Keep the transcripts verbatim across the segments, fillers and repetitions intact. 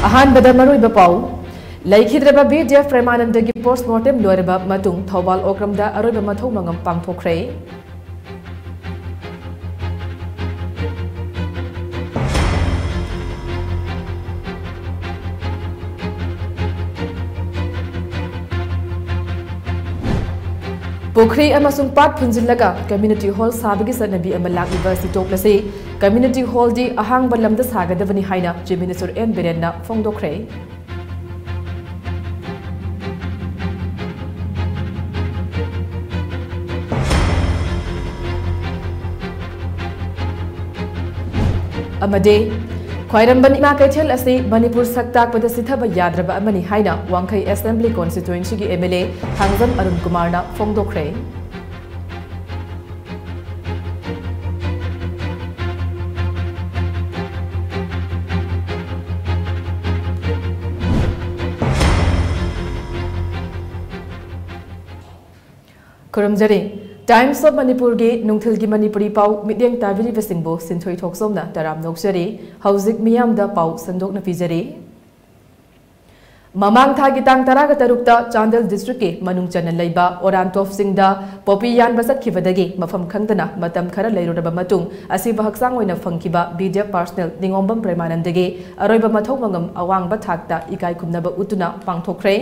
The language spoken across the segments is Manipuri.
ꯑꯍꯥꯟꯕꯗ ꯃꯔꯨꯑꯣꯏꯕ ꯄꯥꯎ꯫ ꯂꯩꯈꯤꯗ꯭ꯔꯕ ꯕꯤ ꯗꯤ ꯑꯦꯐ ꯄ꯭ꯔꯦꯃꯥꯅꯟꯗꯒꯤ ꯄꯣꯁꯠꯃꯣꯔꯇꯦꯝ ꯂꯣꯏꯔꯕ ꯃꯇꯨꯡ ꯊꯧꯕꯥꯜ ꯑꯣꯀ꯭ꯔꯝꯗ ꯑꯔꯣꯏꯕ ꯃꯊꯧ ꯃꯉꯝ ꯄꯥꯡꯊꯣꯛꯈ꯭ꯔꯦ꯫ ꯄꯨꯈ꯭ꯔꯤ ꯑꯃꯁꯨꯡ ꯄꯥꯠ ꯐꯨꯟꯖꯤꯜꯂꯒ ꯀꯝꯃ꯭ꯌꯨꯅꯤꯇꯤ ꯍꯣꯜ ꯁꯥꯕꯒꯤ ꯆꯠꯅꯕꯤ ꯑꯃ ꯂꯥꯛꯂꯤꯕ ꯑꯁꯤ ꯇꯣꯛꯂꯁꯤ꯫ ꯀꯝꯃ꯭ꯌꯨꯅꯤꯇꯤ ꯍꯣꯜꯗꯤ ꯑꯍꯥꯡꯕ ꯂꯝꯗ ꯁꯥꯒꯗꯕꯅꯤ ꯍꯥꯏꯅ ꯆꯤꯐ ꯃꯤꯅꯤꯁꯇꯔ ꯑꯦꯟ ꯕꯤꯔꯦꯟꯅ ꯐꯣꯡꯗꯣꯛꯈ꯭ꯔꯦ꯫ ꯑꯃꯗꯤ ꯈ꯭ꯋꯥꯏꯔꯝꯕꯟ ꯏꯃꯥ ꯀꯩꯊꯦꯜ ꯑꯁꯤ ꯃꯅꯤꯄꯨꯔ ꯁꯛ ꯇꯥꯛꯄꯗ ꯆꯤꯊꯕ ꯌꯥꯗ꯭ꯔꯕ ꯑꯃꯅꯤ ꯍꯥꯏꯅ ꯋꯥꯡꯈꯩ ꯑꯦꯁꯦꯝꯕ꯭ꯂꯤ ꯀꯣꯟꯁꯇꯤꯇ꯭ꯋꯦꯟꯁꯤꯒꯤ M L A Thangjam Arun ꯀꯨꯃꯥꯔꯅ ꯐꯣꯡꯗꯣꯛꯈ꯭ꯔꯦ꯫ ꯈꯨꯔꯨꯝꯖꯔꯤ꯫ ꯇꯥꯏꯝꯁ ꯑꯣꯐ ꯃꯅꯤꯄꯨꯔꯒꯤ ꯅꯨꯡꯊꯤꯜꯒꯤ ꯃꯅꯤꯄꯨꯔꯤ ꯄꯥꯎ ꯃꯤꯠꯌꯦꯡ ꯇꯥꯕꯤꯔꯤꯕꯁꯤꯡꯕꯨ ꯁꯤꯟꯊꯣꯏ ꯊꯣꯛꯆꯣꯝꯅ ꯇꯔꯥꯝ ꯅꯣꯛꯆꯔꯤ꯫ ꯍꯧꯖꯤꯛ ꯃꯤꯌꯥꯝꯗ ꯄꯥꯎ ꯁꯟꯗꯣꯛꯅ ꯄꯤꯖꯔꯤ꯫ ꯃꯃꯥꯡ ꯊꯥꯒꯤ ꯇꯥꯡ ꯇꯔꯥꯒ ꯇꯔꯨꯛꯇ ꯆꯥꯟꯗꯦꯜ ꯗꯤꯁꯇ꯭ꯔꯤꯛꯀꯤ ꯃꯅꯨꯡ ꯆꯟꯅ ꯂꯩꯕ ꯑꯣꯔꯥꯟꯇꯣꯞ ꯆꯤꯡꯗ ꯄꯣꯄꯤ ꯌꯥꯟꯕ ꯆꯠꯈꯤꯕꯗꯒꯤ ꯃꯐꯝ ꯈꯪꯗꯅ ꯃꯇꯝ ꯈꯔ ꯂꯩꯔꯨꯔꯕ ꯃꯇꯨꯡ ꯑꯁꯤꯕ ꯍꯛꯆꯥꯡ ꯑꯣꯏꯅ ꯐꯪꯈꯤꯕ B D F personnel Ningombam ꯄ꯭ꯔꯦꯃꯥꯅꯟꯗꯒꯤ ꯑꯔꯣꯏꯕ ꯃꯊꯧ ꯃꯉꯝ ꯑꯋꯥꯡꯕ ꯊꯥꯛꯇ ꯏꯀꯥꯏ ꯈꯨꯝꯅꯕ ꯎꯠꯇꯨꯅ ꯄꯥꯡꯊꯣꯛꯈ꯭ꯔꯦ꯫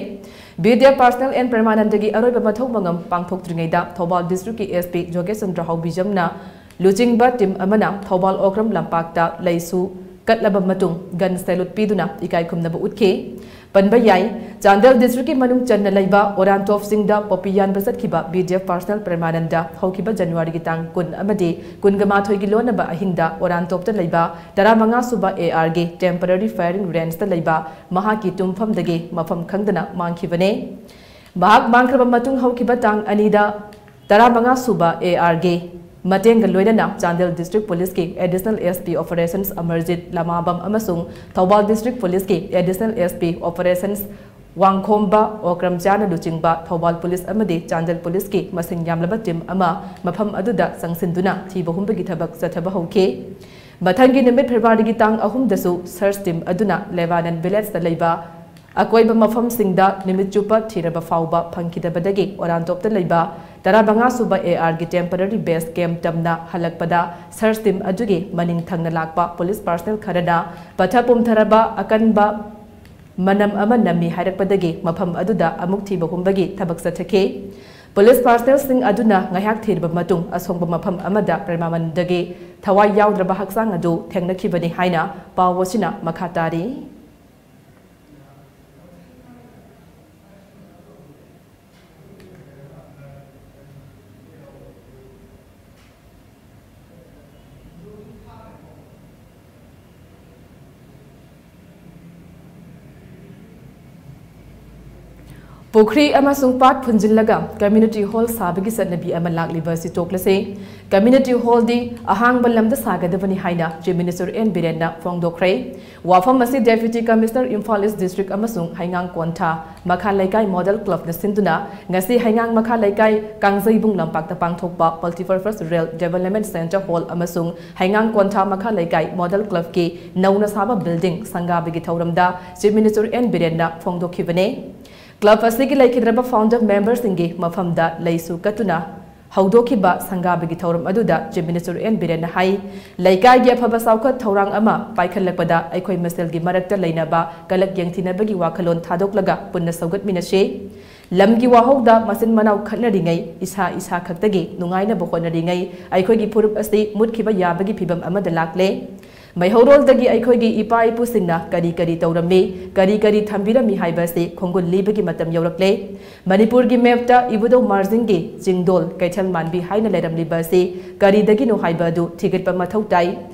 B D F personnel N ꯄ꯭ꯔꯦꯃꯥꯅꯟꯗꯒꯤ ꯑꯔꯣꯏꯕ ꯃꯊꯧ ꯃꯉꯝ ꯄꯥꯡꯊꯣꯛꯇ꯭ꯔꯤꯉꯩꯗ ꯊꯧꯕꯥꯜ ꯗꯤꯁꯇ꯭ꯔꯤꯛꯀꯤ ꯑꯦꯁ ꯄꯤ ꯖꯣꯒꯦꯁ ꯆꯟꯗ꯭ꯔ ꯍꯥꯎꯕꯤꯖꯝꯅ ꯂꯨꯆꯤꯡꯕ ꯇꯤꯝ ꯑꯃꯅ ꯊꯧꯕꯥꯜ ꯑꯣꯀ꯭ꯔꯝ ꯂꯝꯄꯥꯛꯇ ꯂꯩꯁꯨ ꯀꯠꯂꯕ ꯃꯇꯨꯡ ꯒꯟ ꯁꯦꯂꯨꯠ ꯄꯤꯗꯨꯅ ꯏꯀꯥꯏ ꯈꯨꯝꯅꯕ ꯎꯠꯈꯤ꯫ ꯄꯟꯕ ꯌꯥꯏ, ꯆꯥꯟꯗꯦꯜ ꯗꯤꯁꯇ꯭ꯔꯤꯛꯀꯤ ꯃꯅꯨꯡ ꯆꯟꯅ ꯂꯩꯕ ꯑꯣꯔꯥꯟꯇꯣꯞ ꯆꯤꯡꯗ ꯄꯣꯄꯤ ꯌꯥꯟꯕ ꯆꯠꯈꯤꯕ ꯕꯤ ꯗꯤ ꯑꯦꯐ ꯄꯥꯔꯁꯅꯦꯜ ꯄ꯭ꯔꯦꯃꯥꯅꯟꯗ ꯍꯧꯈꯤꯕ ꯖꯅꯋꯥꯔꯤꯒꯤ ꯇꯥꯡ ꯀꯨꯟ ꯑꯃꯗꯤ ꯀꯨꯟꯒ ꯃꯥꯊꯣꯏꯒꯤ ꯂꯣꯟꯅꯕ ꯑꯍꯤꯡꯗ ꯑꯣꯔꯥꯟꯇꯣꯞꯇ ꯂꯩꯕ ꯇꯔꯥꯃꯉꯥ ꯁꯨꯕ ꯑꯦ ꯑꯥꯔꯒꯤ ꯇꯦꯝꯄꯔꯔꯤ ꯐꯥꯌꯔꯤꯡ ꯔꯦꯟꯖꯇ ꯂꯩꯕ ꯃꯍꯥꯛꯀꯤ ꯇꯨꯝꯐꯝꯗꯒꯤ ꯃꯐꯝ ꯈꯪꯗꯅ ꯃꯥꯡꯈꯤꯕꯅꯦ꯫ ꯃꯍꯥꯛ ꯃꯥꯡꯈ꯭ꯔꯕ ꯃꯇꯨꯡ ꯍꯧꯈꯤꯕ ꯇꯥꯡ ꯑꯅꯤꯗ ꯇꯔꯥꯃꯉꯥ ꯁꯨꯕ ꯑꯦ ꯑꯥꯔꯒꯤ ꯃꯇꯦꯡꯒ ꯂꯣꯏꯅꯅ ꯆꯥꯟꯗꯦꯜ ꯗꯤꯁꯇ꯭ꯔꯤꯛ ꯄꯨꯂꯤꯁꯀꯤ ꯑꯦꯗꯤꯁꯅꯦꯜ ꯑꯦꯁ ꯄꯤ ꯑꯣꯄꯔꯦꯁꯟꯁ ꯑꯃꯔꯖꯤꯠ ꯂꯃꯥꯕꯝ ꯑꯃꯁꯨꯡ ꯊꯧꯕꯥꯜ ꯗꯤꯁꯇ꯭ꯔꯤꯛ ꯄꯨꯂꯤꯁꯀꯤ ꯑꯦꯗꯤꯁꯅꯦꯜ ꯑꯦꯁ ꯄꯤ ꯑꯣꯄꯔꯦꯁꯟꯁ ꯋꯥꯡꯈꯣꯝꯕ ꯑꯣꯀ꯭ꯔꯝꯆꯥꯅ ꯂꯨꯆꯤꯡꯕ ꯊꯧꯕꯥꯜ ꯄꯨꯂꯤꯁ ꯑꯃꯗꯤ ꯆꯥꯟꯗꯦꯜ ꯄꯨꯂꯤꯁꯀꯤ ꯃꯁꯤꯡ ꯌꯥꯝꯂꯕ ꯇꯤꯝ ꯑꯃ ꯃꯐꯝ ꯑꯗꯨꯗ ꯆꯪꯁꯤꯟꯗꯨꯅ ꯊꯤꯕ ꯍꯨꯝꯕꯒꯤ ꯊꯕꯛ ꯆꯠꯊꯕ ꯍꯧꯈꯤ꯫ ꯃꯊꯪꯒꯤ ꯅꯨꯃꯤꯠ ꯐꯦꯕ꯭ꯔꯨꯋꯥꯔꯤꯒꯤ ꯇꯥꯡ ꯑꯍꯨꯝꯗꯁꯨ search team ꯑꯗꯨꯅ ꯂꯦꯕꯥꯅꯟ ꯚꯤꯂꯦꯖꯇ ꯂꯩꯕ ꯑꯀꯣꯏꯕ ꯃꯐꯝꯁꯤꯡꯗ ꯅꯨꯃꯤꯠ ꯆꯨꯞꯄ ꯊꯤꯔꯕ ꯐꯥꯎꯕ ꯐꯪꯈꯤꯗꯕꯗꯒꯤ ꯑꯣꯔꯥꯟꯇꯣꯞꯇ ꯂꯩꯕ ꯇꯔꯥꯃꯉꯥ ꯁꯨꯕ AR ꯒꯤ temporary base camp ꯇꯝꯅ ꯍꯜꯂꯛꯄꯗ search team ꯑꯗꯨꯒꯤ ꯃꯅꯤꯡ ꯊꯪꯅ ꯂꯥꯛꯄ police personnel ꯈꯔꯅ ꯄꯠꯊ ꯄꯨꯝꯊꯔꯕ ꯑꯀꯟꯕ ꯃꯅꯝ ꯑꯃ ꯅꯝꯃꯤ ꯍꯥꯏꯔꯛꯄꯗꯒꯤ ꯃꯐꯝ ꯑꯗꯨꯗ ꯑꯃꯨꯛ ꯊꯤꯕ ꯍꯨꯝꯕꯒꯤ ꯊꯕꯛ ꯆꯠꯊꯈꯤ꯫ Police personnelꯁꯤꯡ ꯑꯗꯨꯅ ꯉꯥꯏꯍꯥꯛ ꯊꯤꯔꯕ ꯃꯇꯨꯡ ꯑꯁꯣꯡꯕ ꯃꯐꯝ ꯑꯃꯗ ꯄ꯭ꯔꯦꯃꯥꯃꯟꯗꯒꯤ ꯊꯋꯥꯏ ꯌꯥꯎꯗ꯭ꯔꯕ ꯍꯛꯆꯥꯡ ꯑꯗꯨ ꯊꯦꯡꯅꯈꯤꯕꯅꯤ ꯍꯥꯏꯅ ꯄꯥꯎ ꯑꯁꯤꯅ ꯃꯈꯥ ꯇꯥꯔꯤ꯫ ꯄꯨꯈ꯭ꯔꯤ ꯑꯃꯁꯨꯡ ꯄꯥꯠ ꯐꯨꯟꯖꯤꯜꯂꯒ community hall ꯁꯥꯕꯒꯤ ꯆꯠꯅꯕꯤ ꯑꯃ ꯂꯥꯛꯂꯤꯕ ꯑꯁꯤ ꯇꯣꯛꯂꯁꯦ꯫ Community hallꯗꯤ ꯑꯍꯥꯡꯕ ꯂꯝꯗ ꯁꯥꯒꯗꯕꯅꯤ ꯍꯥꯏꯅ Chief Minister N ꯕꯤꯔꯦꯟꯅ ꯐꯣꯡꯗꯣꯛꯈ꯭ꯔꯦ꯫ ꯋꯥꯐꯝ ꯑꯁꯤ Deputy Commissioner Imphal East District ꯑꯃꯁꯨꯡ ꯍꯩꯉꯥꯡ ꯀꯣꯟꯊꯥ ꯃꯈꯥ ꯂꯩꯀꯥꯏ Model Clubꯅ ꯁꯤꯟꯗꯨꯅ ꯉꯁꯤ ꯍꯩꯉꯥꯡ ꯃꯈꯥ ꯂꯩꯀꯥꯏ ꯀꯥꯡꯖꯩꯕꯨꯡ ꯂꯝꯄꯥꯛꯇ ꯄꯥꯡꯊꯣꯛꯄ Multipurpose Rural Development Centre Hall ꯑꯃꯁꯨꯡ ꯍꯩꯉꯥꯡ ꯀꯣꯟꯊꯥ ꯃꯈꯥ ꯂꯩꯀꯥꯏ Model Clubꯀꯤ ꯅꯧꯅ ꯁꯥꯕ building ꯁꯪꯒꯥꯕꯒꯤ ꯊꯧꯔꯝꯗ Chief Minister N ꯕꯤꯔꯦꯟꯅ ꯐꯣꯡꯗꯣꯛꯈꯤꯕꯅꯦ꯫ Club ꯑꯁꯤꯒꯤ ꯂꯩꯈꯤꯗ꯭ꯔꯕ founder memberꯁꯤꯡꯒꯤ ꯃꯐꯝꯗ ꯂꯩꯁꯨ ꯀꯠꯇꯨꯅ ꯍꯧꯗꯣꯛꯈꯤꯕ ꯁꯪꯒꯥꯕꯒꯤ ꯊꯧꯔꯝ ꯑꯗꯨꯗ Chief Minister N ꯕꯤꯔꯦꯟꯅ ꯍꯥꯏ, ꯂꯩꯀꯥꯏꯒꯤ ꯑꯐꯕ ꯆꯥꯎꯈꯠ ꯊꯧꯔꯥꯡ ꯑꯃ ꯄꯥꯏꯈꯠꯂꯛꯄꯗ ꯑꯩꯈꯣꯏ ꯃꯁꯦꯜꯒꯤ ꯃꯔꯛꯇ ꯂꯩꯅꯕ ꯀꯂꯛ ꯌꯦꯡꯊꯤꯅꯕꯒꯤ ꯋꯥꯈꯜꯂꯣꯟ ꯊꯥꯗꯣꯛꯂꯒ ꯄꯨꯟꯅ ꯁꯧꯒꯠꯃꯤꯟꯅꯁꯤ꯫ ꯂꯝꯒꯤ ꯋꯥꯍꯧꯗ ꯃꯆꯤꯟ ꯃꯅꯥꯎ ꯈꯠꯅꯔꯤꯉꯩ, ꯏꯁꯥ ꯏꯁꯥ ꯈꯛꯇꯒꯤ ꯅꯨꯡꯉꯥꯏꯅꯕ ꯍꯣꯠꯅꯔꯤꯉꯩ ꯑꯩꯈꯣꯏꯒꯤ ꯐꯨꯔꯨꯞ ꯑꯁꯤ ꯃꯨꯠꯈꯤꯕ ꯌꯥꯕꯒꯤ ꯐꯤꯕꯝ ꯑꯃꯗ ꯂꯥꯛꯂꯦ꯫ ꯃꯩꯍꯧꯔꯣꯜꯗꯒꯤ ꯑꯩꯈꯣꯏꯒꯤ ꯏꯄꯥ ꯏꯄꯨꯁꯤꯡꯅ ꯀꯔꯤ ꯀꯔꯤ ꯇꯧꯔꯝꯃꯤ, ꯀꯔꯤ ꯀꯔꯤ ꯊꯝꯕꯤꯔꯝꯃꯤ ꯍꯥꯏꯕ ꯑꯁꯤ ꯈꯣꯡꯒꯨꯜ ꯂꯤꯕꯒꯤ ꯃꯇꯝ ꯌꯧꯔꯛꯂꯦ꯫ ꯃꯅꯤꯄꯨꯔꯒꯤ mapꯇ ꯏꯕꯨꯙꯧ ꯃꯥꯔꯖꯤꯡꯒꯤ ꯆꯤꯡꯗꯣꯜ ꯀꯩꯊꯦꯜ ꯃꯥꯟꯕꯤ ꯍꯥꯏꯅ ꯂꯩꯔꯝꯂꯤꯕ ꯑꯁꯤ ꯀꯔꯤꯗꯒꯤꯅꯣ ꯍꯥꯏꯕ ꯑꯗꯨ ꯊꯤꯒꯠꯄ ꯃꯊꯧ ꯇꯥꯏ꯫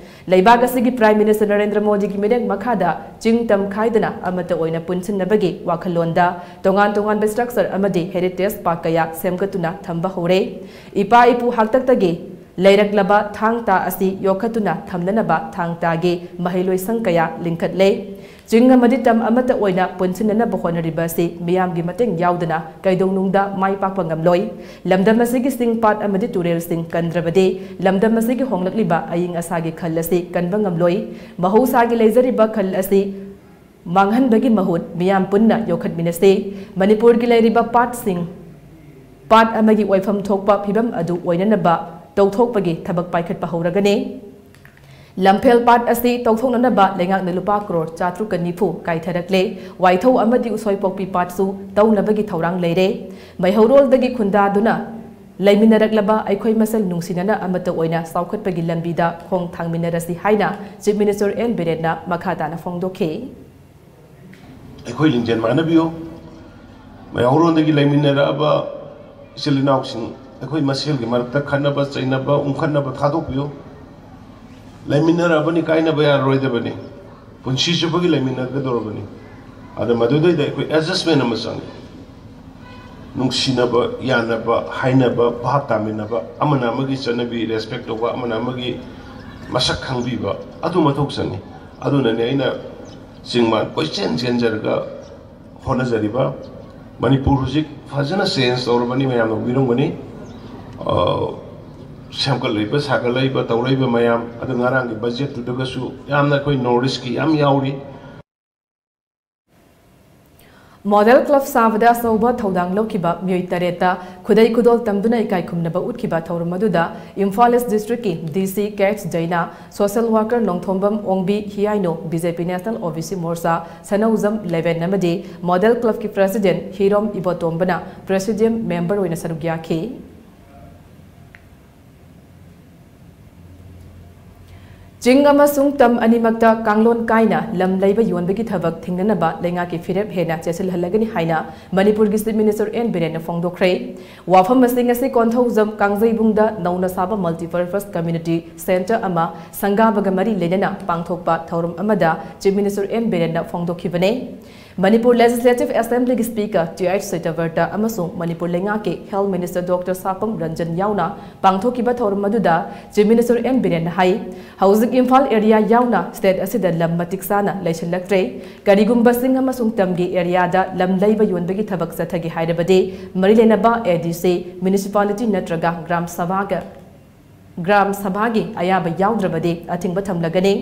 ꯂꯩꯕꯥꯛ ꯑꯁꯤꯒꯤ Prime Minister ꯅꯔꯦꯟꯗ꯭ꯔ ꯃꯣꯗꯤꯒꯤ ꯃꯤꯠꯌꯦꯡ ꯃꯈꯥꯗ ꯆꯤꯡ ꯇꯝ ꯈꯥꯏꯗꯅ ꯑꯃꯠꯇ ꯑꯣꯏꯅ ꯄꯨꯟꯁꯤꯟꯅꯕꯒꯤ ꯋꯥꯈꯜꯂꯣꯟꯗ ꯇꯣꯉꯥꯟ ꯇꯣꯉꯥꯟꯕ structure ꯑꯃꯗꯤ heritage park ꯀꯌꯥ ꯁꯦꯝꯒꯠꯇꯨꯅ ꯊꯝꯕ ꯍꯧꯔꯦ꯫ ꯏꯄꯥ ꯏꯄꯨ ꯍꯥꯛꯇꯛꯇꯒꯤ ꯂꯩꯔꯛꯂꯕ ꯊꯥꯡ ꯇꯥ ꯑꯁꯤ ꯌꯣꯛꯈꯠꯇꯨꯅ ꯊꯝꯅꯅꯕ ꯊꯥꯡ ꯇꯥꯒꯤ ꯃꯍꯩꯂꯣꯏꯁꯪ ꯀꯌꯥ ꯂꯤꯡꯈꯠꯂꯦ꯫ ꯆꯤꯡ ꯑꯃꯗꯤ ꯇꯝ ꯑꯃꯠꯇ ꯑꯣꯏꯅ ꯄꯨꯟꯁꯤꯟꯅꯅꯕ ꯍꯣꯠꯅꯔꯤꯕ ꯑꯁꯤ ꯃꯤꯌꯥꯝꯒꯤ ꯃꯇꯦꯡ ꯌꯥꯎꯗꯅ ꯀꯩꯗꯧꯅꯨꯡꯗ ꯃꯥꯏ ꯄꯥꯛꯄ ꯉꯝꯂꯣꯏ꯫ ꯂꯝꯗꯝ ꯑꯁꯤꯒꯤ ꯆꯤꯡ ꯄꯥꯠ ꯑꯃꯗꯤ ꯇꯨꯔꯦꯜꯁꯤꯡ ꯀꯟꯗ꯭ꯔꯕꯗꯤ ꯂꯝꯗꯝ ꯑꯁꯤꯒꯤ ꯍꯣꯡꯂꯛꯂꯤꯕ ꯑꯏꯪ ꯑꯁꯥꯒꯤ ꯈꯜ ꯑꯁꯤ ꯀꯟꯕ ꯉꯝꯂꯣꯏ꯫ ꯃꯍꯧꯁꯥꯒꯤ ꯂꯩꯖꯔꯤꯕ ꯈꯜ ꯑꯁꯤ ꯃꯥꯡꯍꯟꯕꯒꯤ ꯃꯍꯨꯠ ꯃꯤꯌꯥꯝ ꯄꯨꯟꯅ ꯌꯣꯛꯈꯠꯃꯤꯟꯅꯁꯤ꯫ ꯃꯅꯤꯄꯨꯔꯒꯤ ꯂꯩꯔꯤꯕ ꯄꯥꯠꯁꯤꯡ, ꯄꯥꯠ ꯑꯃꯒꯤ ꯑꯣꯏꯐꯝ ꯊꯣꯛꯄ ꯐꯤꯕꯝ ꯑꯗꯨ ꯑꯣꯏꯅꯅꯕ ꯇꯧꯊꯣꯛꯄꯒꯤ ꯊꯕꯛ ꯄꯥꯏꯈꯠꯄ ꯍꯧꯔꯒꯅꯤ꯫ ꯂꯝꯐꯦꯜ ꯄꯥꯠ ꯑꯁꯤ ꯇꯧꯊꯣꯛꯅꯅꯕ ꯂꯩꯉꯥꯛꯅ ꯂꯨꯄꯥ ꯀ꯭ꯔꯣꯔ ꯆꯥꯇ꯭ꯔꯨꯛꯀ ꯅꯤꯐꯨ ꯀꯥꯏꯊꯔꯛꯂꯦ꯫ ꯋꯥꯏꯊꯧ ꯑꯃꯗꯤ ꯎꯁꯣꯏꯄꯣꯛꯄꯤ ꯄꯥꯠꯁꯨ ꯇꯧꯅꯕꯒꯤ ꯊꯧꯔꯥꯡ ꯂꯩꯔꯦ꯫ ꯃꯩꯍꯧꯔꯣꯜꯗꯒꯤ ꯈꯨꯟꯗꯥꯗꯨꯅ ꯂꯩꯃꯤꯟꯅꯔꯛꯂꯕ ꯑꯩꯈꯣꯏ ꯃꯁꯦꯜ ꯅꯨꯡꯁꯤꯅꯅ ꯑꯃꯠꯇ ꯑꯣꯏꯅ ꯆꯥꯎꯈꯠꯄꯒꯤ ꯂꯝꯕꯤꯗ ꯈꯣꯡ ꯊꯥꯡꯃꯤꯟꯅꯔꯁꯤ ꯍꯥꯏꯅ Chief Minister ꯑꯦꯟ ꯕꯤꯔꯦꯟꯅ ꯃꯈꯥ ꯇꯥꯅ ꯐꯣꯡꯗꯣꯛꯈꯤ꯫ ꯑꯩꯈꯣꯏ ꯂꯤꯡꯖꯦꯜ ꯃꯥꯟꯅꯕꯤꯌꯨ꯫ ꯃꯩꯍꯧꯔꯣꯟꯗꯒꯤ ꯂꯩꯃꯤꯟꯅꯔꯛꯑꯕ ꯏꯆꯤꯜ ꯏꯅꯥꯎꯁꯤꯡ, ꯑꯩꯈꯣꯏ ꯃꯁꯦꯜꯒꯤ ꯃꯔꯛꯇ ꯈꯠꯅꯕ ꯆꯩꯅꯕ, ꯎꯪꯈꯠꯅꯕ ꯊꯥꯗꯣꯛꯄꯤꯌꯨ꯫ ꯂꯩꯃꯤꯟꯅꯔꯛꯑꯕꯅꯤ, ꯀꯥꯏꯅꯕ ꯌꯥꯔꯔꯣꯏꯗꯕꯅꯤ꯫ ꯄꯨꯟꯁꯤ ꯆꯨꯞꯄꯒꯤ ꯂꯩꯃꯤꯟꯅꯒꯗꯧꯔꯕꯅꯤ꯫ ꯑꯗ ꯃꯗꯨꯗꯩꯗ ꯑꯩꯈꯣꯏ adjustment ꯑꯃ ꯆꯪꯉꯤ꯫ ꯅꯨꯡꯁꯤꯅꯕ, ꯌꯥꯅꯕ, ꯍꯥꯏꯅꯕ, ꯚꯥꯞ ꯇꯥꯃꯤꯟꯅꯕ, ꯑꯃꯅ ꯑꯃꯒꯤ ꯆꯠꯅꯕꯤ respect ꯇꯧꯕ, ꯑꯃꯅ ꯑꯃꯒꯤ ꯃꯁꯛ ꯈꯪꯕꯤꯕ, ꯑꯗꯨ ꯃꯊꯧ ꯆꯪꯉꯤ꯫ ꯑꯗꯨꯅꯅꯦ ꯑꯩꯅ ꯆꯤꯡ ꯃꯥꯟ ꯀꯣꯏꯆꯦꯟ ꯆꯦꯟꯖꯔꯒ ꯍꯣꯠꯅꯖꯔꯤꯕ꯫ ꯃꯅꯤꯄꯨꯔ ꯍꯧꯖꯤꯛ ꯐꯖꯅ change ꯇꯧꯔꯕꯅꯤ, ꯃꯌꯥꯝꯅ ꯎꯕꯤꯔꯝꯒꯅꯤ꯫ ꯑ, ꯁꯦꯝꯒꯠꯂꯛꯏꯕ, ꯁꯥꯒꯠꯂꯛꯏꯕ, ꯇꯧꯔꯛꯏꯕ ꯃꯌꯥꯝ ꯑꯗꯨ ꯉꯔꯥꯡꯒꯤ budget ꯇꯨꯗꯒꯁꯨ ꯌꯥꯝꯅ ꯑꯩꯈꯣꯏ North East ꯀꯤ ꯌꯥꯝ ꯌꯥꯎꯔꯤ꯫ Model Club ꯁꯥꯕꯗ ꯑꯆꯧꯕ ꯊꯧꯗꯥꯡ ꯂꯧꯈꯤꯕ ꯃꯤꯑꯣꯏ ꯇꯔꯦꯠꯇ ꯈꯨꯗꯩ ꯈꯨꯗꯣꯜ ꯇꯝꯗꯨꯅ ꯏꯀꯥꯏ ꯈꯨꯝꯅꯕ ꯎꯠꯈꯤꯕ ꯊꯧꯔꯝ ꯑꯗꯨꯗ ꯏꯝꯐꯥꯜ East District ꯀꯤ D C ꯀꯦꯠꯁ ꯖꯩꯅ, social worker Nongthombam ꯑꯣꯡꯕꯤ ꯍꯤꯌꯥꯏꯅꯣ, B J P National O B C Morcha, ꯁꯅꯧꯖꯝ ꯂꯦꯕꯦꯟ ꯑꯃꯗꯤ Model Club ꯀꯤ President ꯍꯤꯔꯣꯝ ꯏꯕꯣꯇꯣꯝꯕꯅ Presidium Member ꯑꯣꯏꯅ ꯁꯔꯨꯛ ꯌꯥꯈꯤ꯫ ꯆꯤꯡ ꯑꯃꯁꯨꯡ ꯇꯝ ꯑꯅꯤꯃꯛꯇ ꯀꯥꯡꯂꯣꯟ ꯀꯥꯏꯅ ꯂꯝ ꯂꯩꯕ ꯌꯣꯟꯕꯒꯤ ꯊꯕꯛ ꯊꯤꯡꯅꯅꯕ ꯂꯩꯉꯥꯛꯀꯤ ꯐꯤꯔꯦꯞ ꯍꯦꯟꯅ ꯆꯦꯠꯁꯤꯜꯍꯜꯂꯒꯅꯤ ꯍꯥꯏꯅ ꯃꯅꯤꯄꯨꯔꯒꯤ Chief Minister ꯑꯦꯟ ꯕꯤꯔꯦꯟꯅ ꯐꯣꯡꯗꯣꯛꯈ꯭ꯔꯦ꯫ ꯋꯥꯐꯝ ꯑꯁꯤ ꯉꯁꯤ ꯀꯣꯟꯊꯧꯖꯝ ꯀꯥꯡꯖꯩꯕꯨꯡꯗ ꯅꯧꯅ ꯁꯥꯕ Multipurpose Community Centre ꯑꯃ ꯁꯪꯒꯥꯕꯒ ꯃꯔꯤ ꯂꯩꯅꯅ ꯄꯥꯡꯊꯣꯛꯄ ꯊꯧꯔꯝ ꯑꯃꯗ Chief Minister ꯑꯦꯟ ꯕꯤꯔꯦꯟꯅ ꯐꯣꯡꯗꯣꯛꯈꯤꯕꯅꯤ꯫ ꯃꯅꯤꯄꯨꯔ ꯂꯦꯖꯤꯁꯂꯦꯇꯤꯚ ꯑꯦꯁꯦꯝꯕ꯭ꯂꯤꯒꯤ ꯁ꯭ꯄꯤꯀꯔ ꯇꯤ ꯑꯩꯆ ꯁꯤꯇꯚꯔꯇ ꯑꯃꯁꯨꯡ ꯃꯅꯤꯄꯨꯔ ꯂꯩꯉꯥꯛꯀꯤ health minister doctor Sapam Ranjan ꯌꯥꯎꯅ ꯄꯥꯡꯊꯣꯛꯈꯤꯕ ꯊꯧꯔꯝ ꯑꯗꯨꯗ ꯆꯤꯐ ꯃꯤꯅꯤꯁꯇꯔ ꯑꯦꯟ ꯕꯤꯔꯦꯟꯅ ꯍꯥꯏ, ꯍꯧꯖꯤꯛ ꯏꯝꯐꯥꯜ ꯑꯦꯔꯤꯌꯥ ꯌꯥꯎꯅ ꯁ꯭ꯇꯦꯠ ꯑꯁꯤꯗ ꯂꯝ ꯃꯇꯤꯛ ꯆꯥꯅ ꯂꯩꯁꯤꯜꯂꯛꯇ꯭ꯔꯦ꯫ ꯀꯔꯤꯒꯨꯝꯕ ꯆꯤꯡ ꯑꯃꯁꯨꯡ ꯇꯝꯒꯤ ꯑꯦꯔꯤꯌꯥꯗ ꯂꯝ ꯂꯩꯕ ꯌꯣꯟꯕꯒꯤ ꯊꯕꯛ ꯆꯠꯊꯒꯦ ꯍꯥꯏꯔꯕꯗꯤ ꯃꯔꯤ ꯂꯩꯅꯕ ꯑꯦ ꯗꯤ ꯁꯤ, ꯃ꯭ꯌꯨꯅꯤꯁꯤꯄꯥꯂꯤꯇꯤ ꯅꯠꯇ꯭ꯔꯒ ꯒ꯭ꯔꯥꯝ ꯁꯚꯥꯒ ꯒ꯭ꯔꯥꯝ ꯁꯚꯥꯒꯤ ꯑꯌꯥꯕ ꯌꯥꯎꯗ꯭ꯔꯕꯗꯤ ꯑꯊꯤꯡꯕ ꯊꯝꯂꯒꯅꯤ꯫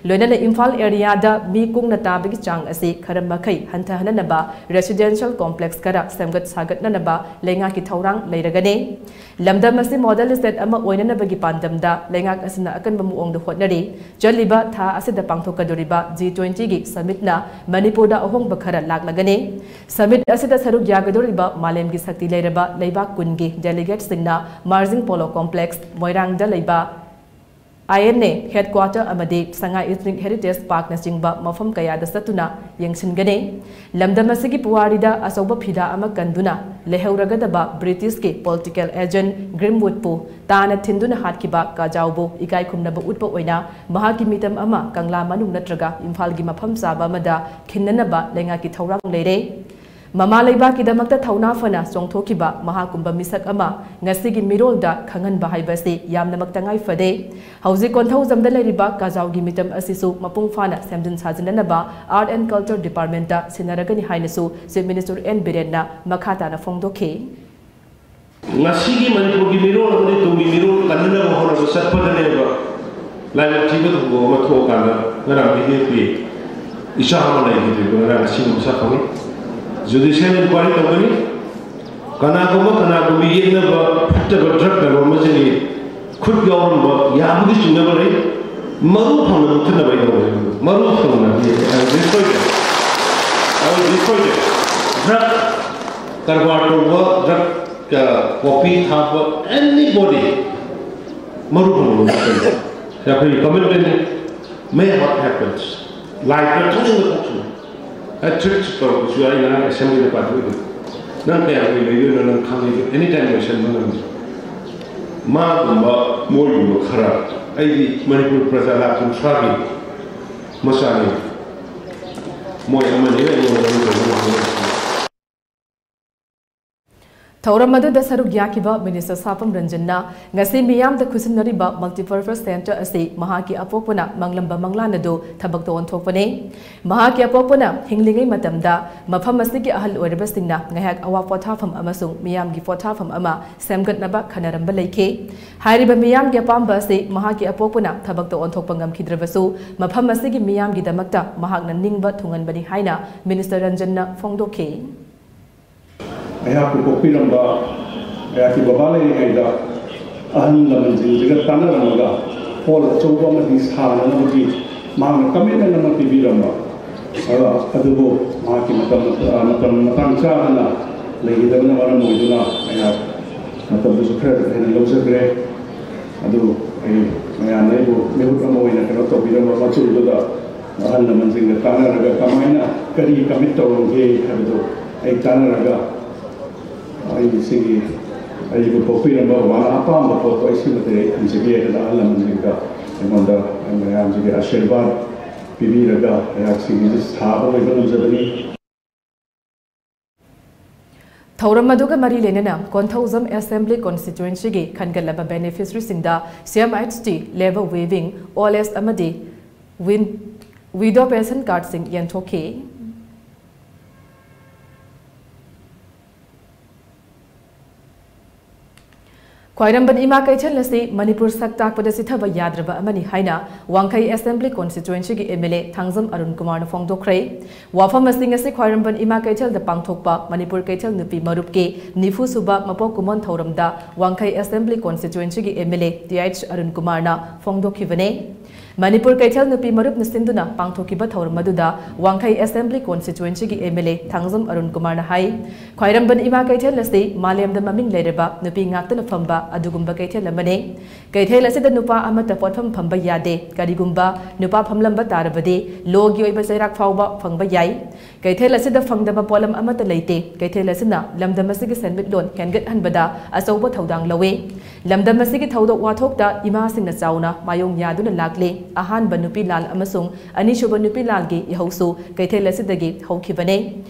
ꯂꯣꯏꯅꯅ ꯏꯝꯐꯥꯜ ꯑꯦꯔꯤꯌꯥꯗ ꯃꯤ ꯀꯨꯡꯅ ꯇꯥꯕꯒꯤ ꯆꯥꯡ ꯑꯁꯤ ꯈꯔ ꯃꯈꯩ ꯍꯟꯊꯍꯟꯅꯅꯕ ꯔꯦꯁꯤꯗꯦꯟꯁꯤꯌꯦꯜ ꯀꯣꯝꯄ꯭ꯂꯦꯛꯁ ꯈꯔ ꯁꯦꯝꯒꯠ ꯁꯥꯒꯠꯅꯅꯕ ꯂꯩꯉꯥꯛꯀꯤ ꯊꯧꯔꯥꯡ ꯂꯩꯔꯒꯅꯤ꯫ ꯂꯝꯗꯝ ꯑꯁꯤ ꯃꯣꯗꯦꯜ ꯁ꯭ꯇꯦꯠ ꯑꯃ ꯑꯣꯏꯅꯅꯕꯒꯤ ꯄꯥꯟꯗꯝꯗ ꯂꯩꯉꯥꯛ ꯑꯁꯤꯅ ꯑꯀꯟꯕ ꯃꯑꯣꯡꯗ ꯍꯣꯠꯅꯔꯤ꯫ ꯆꯠꯂꯤꯕ ꯊꯥ ꯑꯁꯤꯗ ꯄꯥꯡꯊꯣꯛꯀꯗꯧꯔꯤꯕ ꯖꯤ ꯇ꯭ꯋꯦꯟꯇꯤꯒꯤ ꯁꯃꯤꯠꯅ ꯃꯅꯤꯄꯨꯔꯗ ꯑꯍꯣꯡꯕ ꯈꯔ ꯂꯥꯛꯂꯒꯅꯤ꯫ ꯁꯃꯤꯠ ꯑꯁꯤꯗ ꯁꯔꯨꯛ ꯌꯥꯒꯗꯧꯔꯤꯕ ꯃꯥꯂꯦꯝꯒꯤ ꯁꯛꯇꯤ ꯂꯩꯔꯕ ꯂꯩꯕꯥꯛ ꯀꯨꯟꯒꯤ ꯗꯦꯂꯤꯒꯦꯠꯁꯤꯡꯅ ꯃꯥꯔꯖꯤꯡ ꯄꯣꯂꯣ ꯀꯣꯝꯄ꯭ꯂꯦꯛꯁ, ꯃꯣꯏꯔꯥꯡꯗ ꯂꯩꯕ ꯑꯥꯏ ꯑꯦꯟ ꯑꯦ ꯍꯦꯗꯀ꯭ꯋꯥꯇꯔ ꯑꯃꯗꯤ ꯁꯉꯥꯏ ꯏꯊꯅꯤꯛ ꯍꯦꯔꯤꯇꯦꯖ ꯄꯥꯔꯛꯅꯆꯤꯡꯕ ꯃꯐꯝ ꯀꯌꯥꯗ ꯆꯠꯇꯨꯅ ꯌꯦꯡꯁꯤꯟꯒꯅꯤ꯫ ꯂꯝꯗꯝ ꯑꯁꯤꯒꯤ ꯄꯨꯋꯥꯔꯤꯗ ꯑꯆꯧꯕ ꯐꯤꯗꯥ ꯑꯃ ꯀꯟꯗꯨꯅ ꯂꯩꯍꯧꯔꯒꯗꯕ ꯕ꯭ꯔꯤꯇꯤꯁꯀꯤ ꯄꯣꯂꯤꯇꯤꯀꯦꯜ ꯑꯦꯖꯦꯟꯠ ꯒ꯭ꯔꯤꯝꯋꯨꯗꯄꯨ ꯇꯥꯅ ꯊꯤꯟꯗꯨꯅ ꯍꯥꯠꯈꯤꯕ ꯀꯥꯖꯥꯎꯕꯨ ꯏꯀꯥꯏ ꯈꯨꯝꯅꯕ ꯎꯠꯄ ꯑꯣꯏꯅ ꯃꯍꯥꯛꯀꯤ ꯃꯤꯇꯝ ꯑꯃ ꯀꯪꯂꯥ ꯃꯅꯨꯡ ꯅꯠꯇ꯭ꯔꯒ ꯏꯝꯐꯥꯜꯒꯤ ꯃꯐꯝ ꯆꯥꯕ ꯑꯃꯗ ꯈꯤꯟꯅꯅꯕ ꯂꯩꯉꯥꯛꯀꯤ ꯊꯧꯔꯥꯡ ꯂꯩꯔꯦ꯫ ꯃꯃꯥ ꯂꯩꯕꯥꯛꯀꯤꯗꯃꯛꯇ ꯊꯧꯅꯥ ꯐꯅ ꯆꯣꯡꯊꯣꯛꯈꯤꯕ ꯃꯍꯥꯀꯨꯝꯕ ꯃꯤꯁꯛ ꯑꯃ ꯉꯁꯤꯒꯤ ꯃꯤꯔꯣꯜꯗ ꯈꯪꯍꯟꯕ ꯍꯥꯏꯕ ꯑꯁꯤ ꯌꯥꯝꯅꯃꯛ ꯇꯉꯥꯏ ꯐꯗꯦ꯫ ꯍꯧꯖꯤꯛ ꯀꯣꯟꯊꯧꯖꯝꯗ ꯂꯩꯔꯤꯕ ꯀꯥꯖꯥꯎꯒꯤ ꯃꯤꯇꯝ ꯑꯁꯤꯁꯨ ꯃꯄꯨꯡ ꯐꯥꯅ ꯁꯦꯝꯖꯤꯟ ꯁꯥꯖꯤꯟꯅꯅꯕ Art and Culture Departmentꯇ ꯁꯤꯟꯅꯔꯒꯅꯤ ꯍꯥꯏꯅꯁꯨ ꯆꯤꯐ ꯃꯤꯅꯤꯁꯇꯔ ꯑꯦꯟ ꯕꯤꯔꯦꯟꯅ ꯃꯈꯥ ꯇꯥꯅ ꯐꯣꯡꯗꯣꯛꯈꯤ꯫ ꯉꯁꯤꯒꯤ ꯃꯅꯤꯄꯨꯔꯒꯤ ꯃꯤꯔꯣꯜ ꯑꯃꯗꯤ ꯇꯨꯡꯒꯤ ꯃꯤꯔꯣꯜ ꯀꯟꯅꯅꯕ ꯍꯣꯠꯅꯕ ꯆꯠꯄꯗꯅꯦꯕ ꯂꯥꯏꯕꯛ ꯊꯤꯕ ꯊꯧꯗꯣꯛ ꯑꯃ ꯊꯣꯛꯑꯀꯥꯟꯗ ꯉꯔꯥꯡ ꯃꯤꯔꯦꯞꯀꯤ ꯏꯆꯥ ꯑꯃ ꯂꯩꯈꯤꯗ꯭ꯔꯤꯕ ꯉꯔꯥꯡ ꯉꯁꯤ ꯃꯁꯥ ꯐꯪꯉꯤ꯫ ꯖꯨꯗꯤꯁꯤꯌꯦꯜ ꯏꯟꯀ꯭ꯋꯥꯏꯔꯤ ꯇꯧꯒꯅꯤ꯫ ꯀꯅꯥꯒꯨꯝꯕ ꯀꯅꯥꯒꯨꯝꯕ ꯌꯦꯛꯅꯕ ꯐꯠꯇꯕ ꯗ꯭ꯔꯒ ꯂꯂꯣꯟꯕꯁꯤꯡꯒꯤ ꯈꯨꯠ ꯌꯥꯎꯔꯝꯕ ꯌꯥꯕꯒꯤ ꯆꯤꯡꯅꯕ ꯂꯩ꯫ ꯃꯔꯨ ꯐꯪꯅ ꯃꯨꯠꯊꯠꯅꯕ ꯑꯩ ꯇꯧꯒꯅꯤ꯫ ꯃꯔꯨ ꯐꯪꯅ I will destroy them. I will destroy them. Drug ꯀꯔꯕꯥꯔ ꯇꯧꯕ, ꯗ꯭ꯔꯒ ꯀꯣꯄꯤ ꯊꯥꯕ, anybody ꯃꯔꯨ ꯐꯪꯅ ꯃꯨꯠꯊꯠꯀꯅꯤ꯫ ꯑꯩꯈꯣꯏꯒꯤ ꯀꯃꯤꯠꯃꯦꯟꯅꯤ꯫ May what happens. ꯂꯥꯏꯐꯇ ꯊꯣꯛꯅꯤꯡꯕ ꯊꯣꯛꯁꯅꯨ꯫ ꯑꯦ, ꯊ꯭ꯔꯤꯠ ꯇꯧꯔꯛꯄꯁꯨ ꯌꯥꯏ꯫ ꯉꯔꯥꯡ ꯑꯦꯁꯦꯝꯕ꯭ꯂꯤꯗ ꯄꯥꯊꯣꯛꯏꯗꯨ꯫ ꯅꯪ ꯀꯌꯥꯝ ꯀꯨꯏ ꯂꯩꯗꯣꯏꯅꯣ ꯅꯪ ꯈꯪꯉꯤꯗꯣ꯫ ꯑꯦꯅꯤ ꯇꯥꯏꯝ ꯂꯣꯏꯁꯟꯕ ꯉꯝꯃꯤ꯫ ꯃꯥꯒꯨꯝꯕ, ꯃꯣꯏꯒꯨꯝꯕ ꯈꯔ꯫ ꯑꯩꯗꯤ ꯃꯅꯤꯄꯨꯔ ꯄ꯭ꯔꯖꯥ ꯂꯥꯈ ꯀꯨꯟꯊ꯭ꯔꯥꯒꯤ ꯃꯆꯥꯅꯤ꯫ ꯃꯣꯏ ꯑꯃꯅꯤ ꯑꯩꯉꯣꯟꯗ ꯑꯗꯨꯝ ꯇꯧꯕ ꯉꯝꯃꯤ꯫ ꯊꯧꯔꯝ ꯑꯗꯨꯗ ꯁꯔꯨꯛ ꯌꯥꯈꯤꯕ ꯃꯤꯅꯤꯁꯇꯔ ꯁꯥꯄꯝ ꯔꯟꯖꯟꯅ ꯉꯁꯤ ꯃꯤꯌꯥꯝꯗ ꯈꯨꯠꯁꯤꯟꯅꯔꯤꯕ multipurpose center ꯑꯁꯤ ꯃꯍꯥꯛꯀꯤ ꯑꯄꯣꯛꯄꯅ ꯃꯪꯂꯝꯕ ꯃꯪꯂꯥꯟ ꯑꯗꯨ ꯊꯕꯛꯇ ꯑꯣꯟꯊꯣꯛꯄꯅꯤ꯫ ꯃꯍꯥꯛꯀꯤ ꯑꯄꯣꯛꯄꯅ ꯍꯤꯡꯂꯤꯉꯩ ꯃꯇꯝꯗ ꯃꯐꯝ ꯑꯁꯤꯒꯤ ꯑꯍꯜ ꯑꯣꯏꯔꯕꯁꯤꯡꯅ ꯉꯥꯏꯍꯥꯛ ꯑꯋꯥ ꯄꯣꯊꯥꯐꯝ ꯑꯃꯁꯨꯡ ꯃꯤꯌꯥꯝꯒꯤ ꯄꯣꯊꯥꯐꯝ ꯑꯃ ꯁꯦꯝꯒꯠꯅꯕ ꯈꯟꯅꯔꯝꯕ ꯂꯩꯈꯤ꯫ ꯍꯥꯏꯔꯤꯕ ꯃꯤꯌꯥꯝꯒꯤ ꯑꯄꯥꯝꯕ ꯑꯁꯤ ꯃꯍꯥꯛꯀꯤ ꯑꯄꯣꯛꯄꯅ ꯊꯕꯛꯇ ꯑꯣꯟꯊꯣꯛꯄ ꯉꯝꯈꯤꯗ꯭ꯔꯕꯁꯨ, ꯃꯐꯝ ꯑꯁꯤꯒꯤ ꯃꯤꯌꯥꯝꯒꯤꯗꯃꯛꯇ ꯃꯍꯥꯛꯅ ꯅꯤꯡꯕ ꯊꯨꯡꯍꯟꯕꯅꯤ ꯍꯥꯏꯅ ꯃꯤꯅꯤꯁꯇꯔ ꯔꯟꯖꯟꯅ ꯐꯣꯡꯗꯣꯛꯈꯤ꯫ ꯑꯩꯍꯥꯛꯄꯨ ꯄꯣꯛꯄꯤꯔꯝꯕ ꯑꯩꯍꯥꯛꯀꯤ ꯕꯕꯥ ꯂꯩꯔꯤꯉꯩꯗ ꯑꯍꯜ ꯂꯃꯟꯁꯤꯡꯁꯤꯒ ꯇꯥꯟꯅꯔꯝꯃꯒ ꯍꯣꯜ ꯑꯆꯧꯕ ꯑꯃꯗꯤ ꯁꯥꯅꯅꯕꯒꯤ ꯃꯍꯥꯛꯅ ꯀꯃꯤꯠꯃꯦꯟ ꯑꯃ ꯄꯤꯕꯤꯔꯝꯕ꯫ ꯑꯗꯨꯕꯨ ꯃꯍꯥꯛꯀꯤ ꯃꯇꯝ, ꯃꯇꯝ ꯃꯇꯥꯡ ꯆꯥꯗꯅ ꯂꯩꯈꯤꯗꯕꯅ ꯃꯔꯝ ꯑꯣꯏꯗꯨꯅ ꯑꯩꯍꯥꯛ ꯃꯇꯝꯗꯨꯁꯨ ꯈꯔ ꯍꯦꯟꯅ ꯂꯧꯖꯈ꯭ꯔꯦ꯫ ꯑꯗꯨ ꯑꯩ ꯃꯌꯥꯝꯅ ꯑꯩꯕꯨ ꯃꯤꯍꯨꯠ ꯑꯃ ꯑꯣꯏꯅ ꯀꯩꯅꯣ ꯇꯧꯕꯤꯔꯝꯕ ꯃꯇꯨꯡꯗꯨꯗ ꯑꯍꯜ ꯂꯃꯟꯁꯤꯡꯒ ꯇꯥꯟꯅꯔꯒ ꯀꯃꯥꯏꯅ ꯀꯔꯤ ꯀꯃꯤꯠ ꯇꯧꯔꯝꯒꯦ ꯍꯥꯏꯕꯗꯨ ꯑꯩ ꯇꯥꯟꯅꯔꯒ ꯑꯩ ꯁꯤꯒꯤ ꯑꯩꯕꯨ ꯄꯣꯛꯄꯤꯔꯝꯕ ꯕꯕꯥꯅ ꯑꯄꯥꯝꯕ ꯄꯣꯠꯇꯣ ꯑꯩ ꯁꯤꯃꯗꯤ ꯑꯩ ꯊꯝꯖꯒꯦ ꯍꯥꯏꯗꯅ ꯑꯍꯜ ꯂꯃꯟꯁꯤꯡꯗ ꯑꯩꯉꯣꯟꯗ ꯃꯌꯥꯝꯁꯤꯒꯤ ꯑꯥꯁꯤꯔꯕꯥꯗ ꯄꯤꯕꯤꯔꯒ ꯑꯩꯍꯥꯛ ꯁꯤꯒꯤꯁꯤ ꯁꯥꯕ ꯂꯣꯏꯕ ꯉꯝꯖꯕꯅꯤ꯫ ꯊꯧꯔꯝ ꯑꯗꯨꯒ ꯃꯔꯤ ꯂꯩꯅꯅ ꯀꯣꯟꯊꯧꯖꯝ ꯑꯦꯁꯦꯝꯕ꯭ꯂꯤ ꯀꯣꯟꯁꯇꯤꯇ꯭ꯋꯦꯟꯁꯤꯒꯤ ꯈꯟꯒꯠꯂꯕ ꯕꯦꯅꯤꯐꯤꯁꯔꯤꯁꯤꯡꯗ C M H T, labour ꯋꯦꯕꯤꯡ, ꯑꯣꯜ ꯑꯦꯖ ꯑꯃꯗꯤ ꯋꯤꯟ-, ꯋꯤꯗꯣ ꯄꯦꯟꯁꯟ ꯀꯥꯔꯗꯁꯤꯡ ꯌꯦꯟꯊꯣꯛꯈꯤ꯫ ꯈ꯭ꯋꯥꯏꯔꯝꯕꯟ ꯏꯃꯥ ꯀꯩꯊꯦꯜ ꯑꯁꯤ ꯃꯅꯤꯄꯨꯔ ꯁꯛ ꯇꯥꯛꯄꯗ ꯆꯤꯊꯕ ꯌꯥꯗ꯭ꯔꯕ ꯑꯃꯅꯤ ꯍꯥꯏꯅ ꯋꯥꯡꯈꯩ ꯑꯦꯁꯦꯝꯕ꯭ꯂꯤ ꯀꯣꯟꯁꯇꯤꯇ꯭ꯋꯦꯟꯁꯤꯒꯤ M L A Thangjam Arun ꯀꯨꯃꯥꯔꯅ ꯐꯣꯡꯗꯣꯛꯈ꯭ꯔꯦ꯫ ꯋꯥꯐꯝ ꯑꯁꯤ ꯉꯁꯤ ꯈ꯭ꯋꯥꯏꯔꯝꯕꯟ ꯏꯃꯥ ꯀꯩꯊꯦꯜꯗ ꯄꯥꯡꯊꯣꯛꯄ ꯃꯅꯤꯄꯨꯔ ꯀꯩꯊꯦꯜ ꯅꯨꯄꯤ ꯃꯔꯨꯞꯀꯤ ꯅꯤꯐꯨ ꯁꯨꯕ ꯃꯄꯣꯛ ꯀꯨꯝꯑꯣꯟ ꯊꯧꯔꯝꯗ ꯋꯥꯡꯈꯩ ꯑꯦꯁꯦꯝꯕ꯭ꯂꯤ ꯀꯣꯟꯁꯇꯤꯇ꯭ꯋꯦꯟꯁꯤꯒꯤ M L A T H Arun ꯀꯨꯃꯥꯔꯅ ꯐꯣꯡꯗꯣꯛꯈꯤꯕꯅꯤ꯫ ꯃꯅꯤꯄꯨꯔ ꯀꯩꯊꯦꯜ ꯅꯨꯄꯤ ꯃꯔꯨꯞꯅ ꯁꯤꯟꯗꯨꯅ ꯄꯥꯡꯊꯣꯛꯈꯤꯕ ꯊꯧꯔꯝ ꯑꯗꯨꯗ ꯋꯥꯡꯈꯩ ꯑꯦꯁꯦꯝꯕ꯭ꯂꯤ ꯀꯣꯟꯁꯇꯤꯇ꯭ꯋꯦꯟꯁꯤꯒꯤ M L A Thangjam Arun ꯀꯨꯃꯥꯔꯅ ꯍꯥꯏ, ꯈ꯭ꯋꯥꯏꯔꯝꯕꯟ ꯏꯃꯥ ꯀꯩꯊꯦꯜ ꯑꯁꯤ ꯃꯥꯂꯦꯝꯗ ꯃꯃꯤꯡ ꯂꯩꯔꯕ ꯅꯨꯄꯤ ꯉꯥꯛꯇꯅ ꯐꯝꯕ ꯑꯗꯨꯒꯨꯝꯕ ꯀꯩꯊꯦꯜ ꯑꯃꯅꯤ꯫ ꯀꯩꯊꯦꯜ ꯑꯁꯤꯗ ꯅꯨꯄꯥ ꯑꯃꯠꯇ ꯄꯣꯠꯐꯝ ꯐꯝꯕ ꯌꯥꯗꯦ꯫ ꯀꯔꯤꯒꯨꯝꯕ ꯅꯨꯄꯥ ꯐꯝꯂꯝꯕ ꯇꯥꯔꯕꯗꯤ ꯂꯣꯒꯤ ꯑꯣꯏꯕ ꯆꯩꯔꯥꯛ ꯐꯥꯎꯕ ꯐꯪꯕ ꯌꯥꯏ꯫ ꯀꯩꯊꯦꯜ ꯑꯁꯤꯗ ꯐꯪꯗꯕ ꯄꯣꯠꯂꯝ ꯑꯃꯠꯇ ꯂꯩꯇꯦ꯫ ꯀꯩꯊꯦꯜ ꯑꯁꯤꯅ ꯂꯝꯗꯝ ꯑꯁꯤꯒꯤ ꯁꯦꯟꯃꯤꯠꯂꯣꯟ ꯍꯦꯟꯒꯠꯍꯟꯕꯗ ꯑꯆꯧꯕ ꯊꯧꯗꯥꯡ ꯂꯧꯏ꯫ ꯂꯝꯗꯝ ꯑꯁꯤꯒꯤ ꯊꯧꯗꯣꯛ ꯋꯥꯊꯣꯛꯇ ꯏꯃꯥꯁꯤꯡꯅ ꯆꯥꯎꯅ ꯃꯥꯌꯣꯡ ꯌꯥꯗꯨꯅ ꯂꯥꯛꯂꯤ꯫ ꯑꯍꯥꯟꯕ ꯅꯨꯄꯤ ꯂꯥꯜ ꯑꯃꯁꯨꯡ ꯑꯅꯤꯁꯨꯕ ꯅꯨꯄꯤ ꯂꯥꯜꯒꯤ ꯏꯍꯧꯁꯨ ꯀꯩꯊꯦꯜ ꯑꯁꯤꯗꯒꯤ ꯍꯧꯈꯤꯕꯅꯤ꯫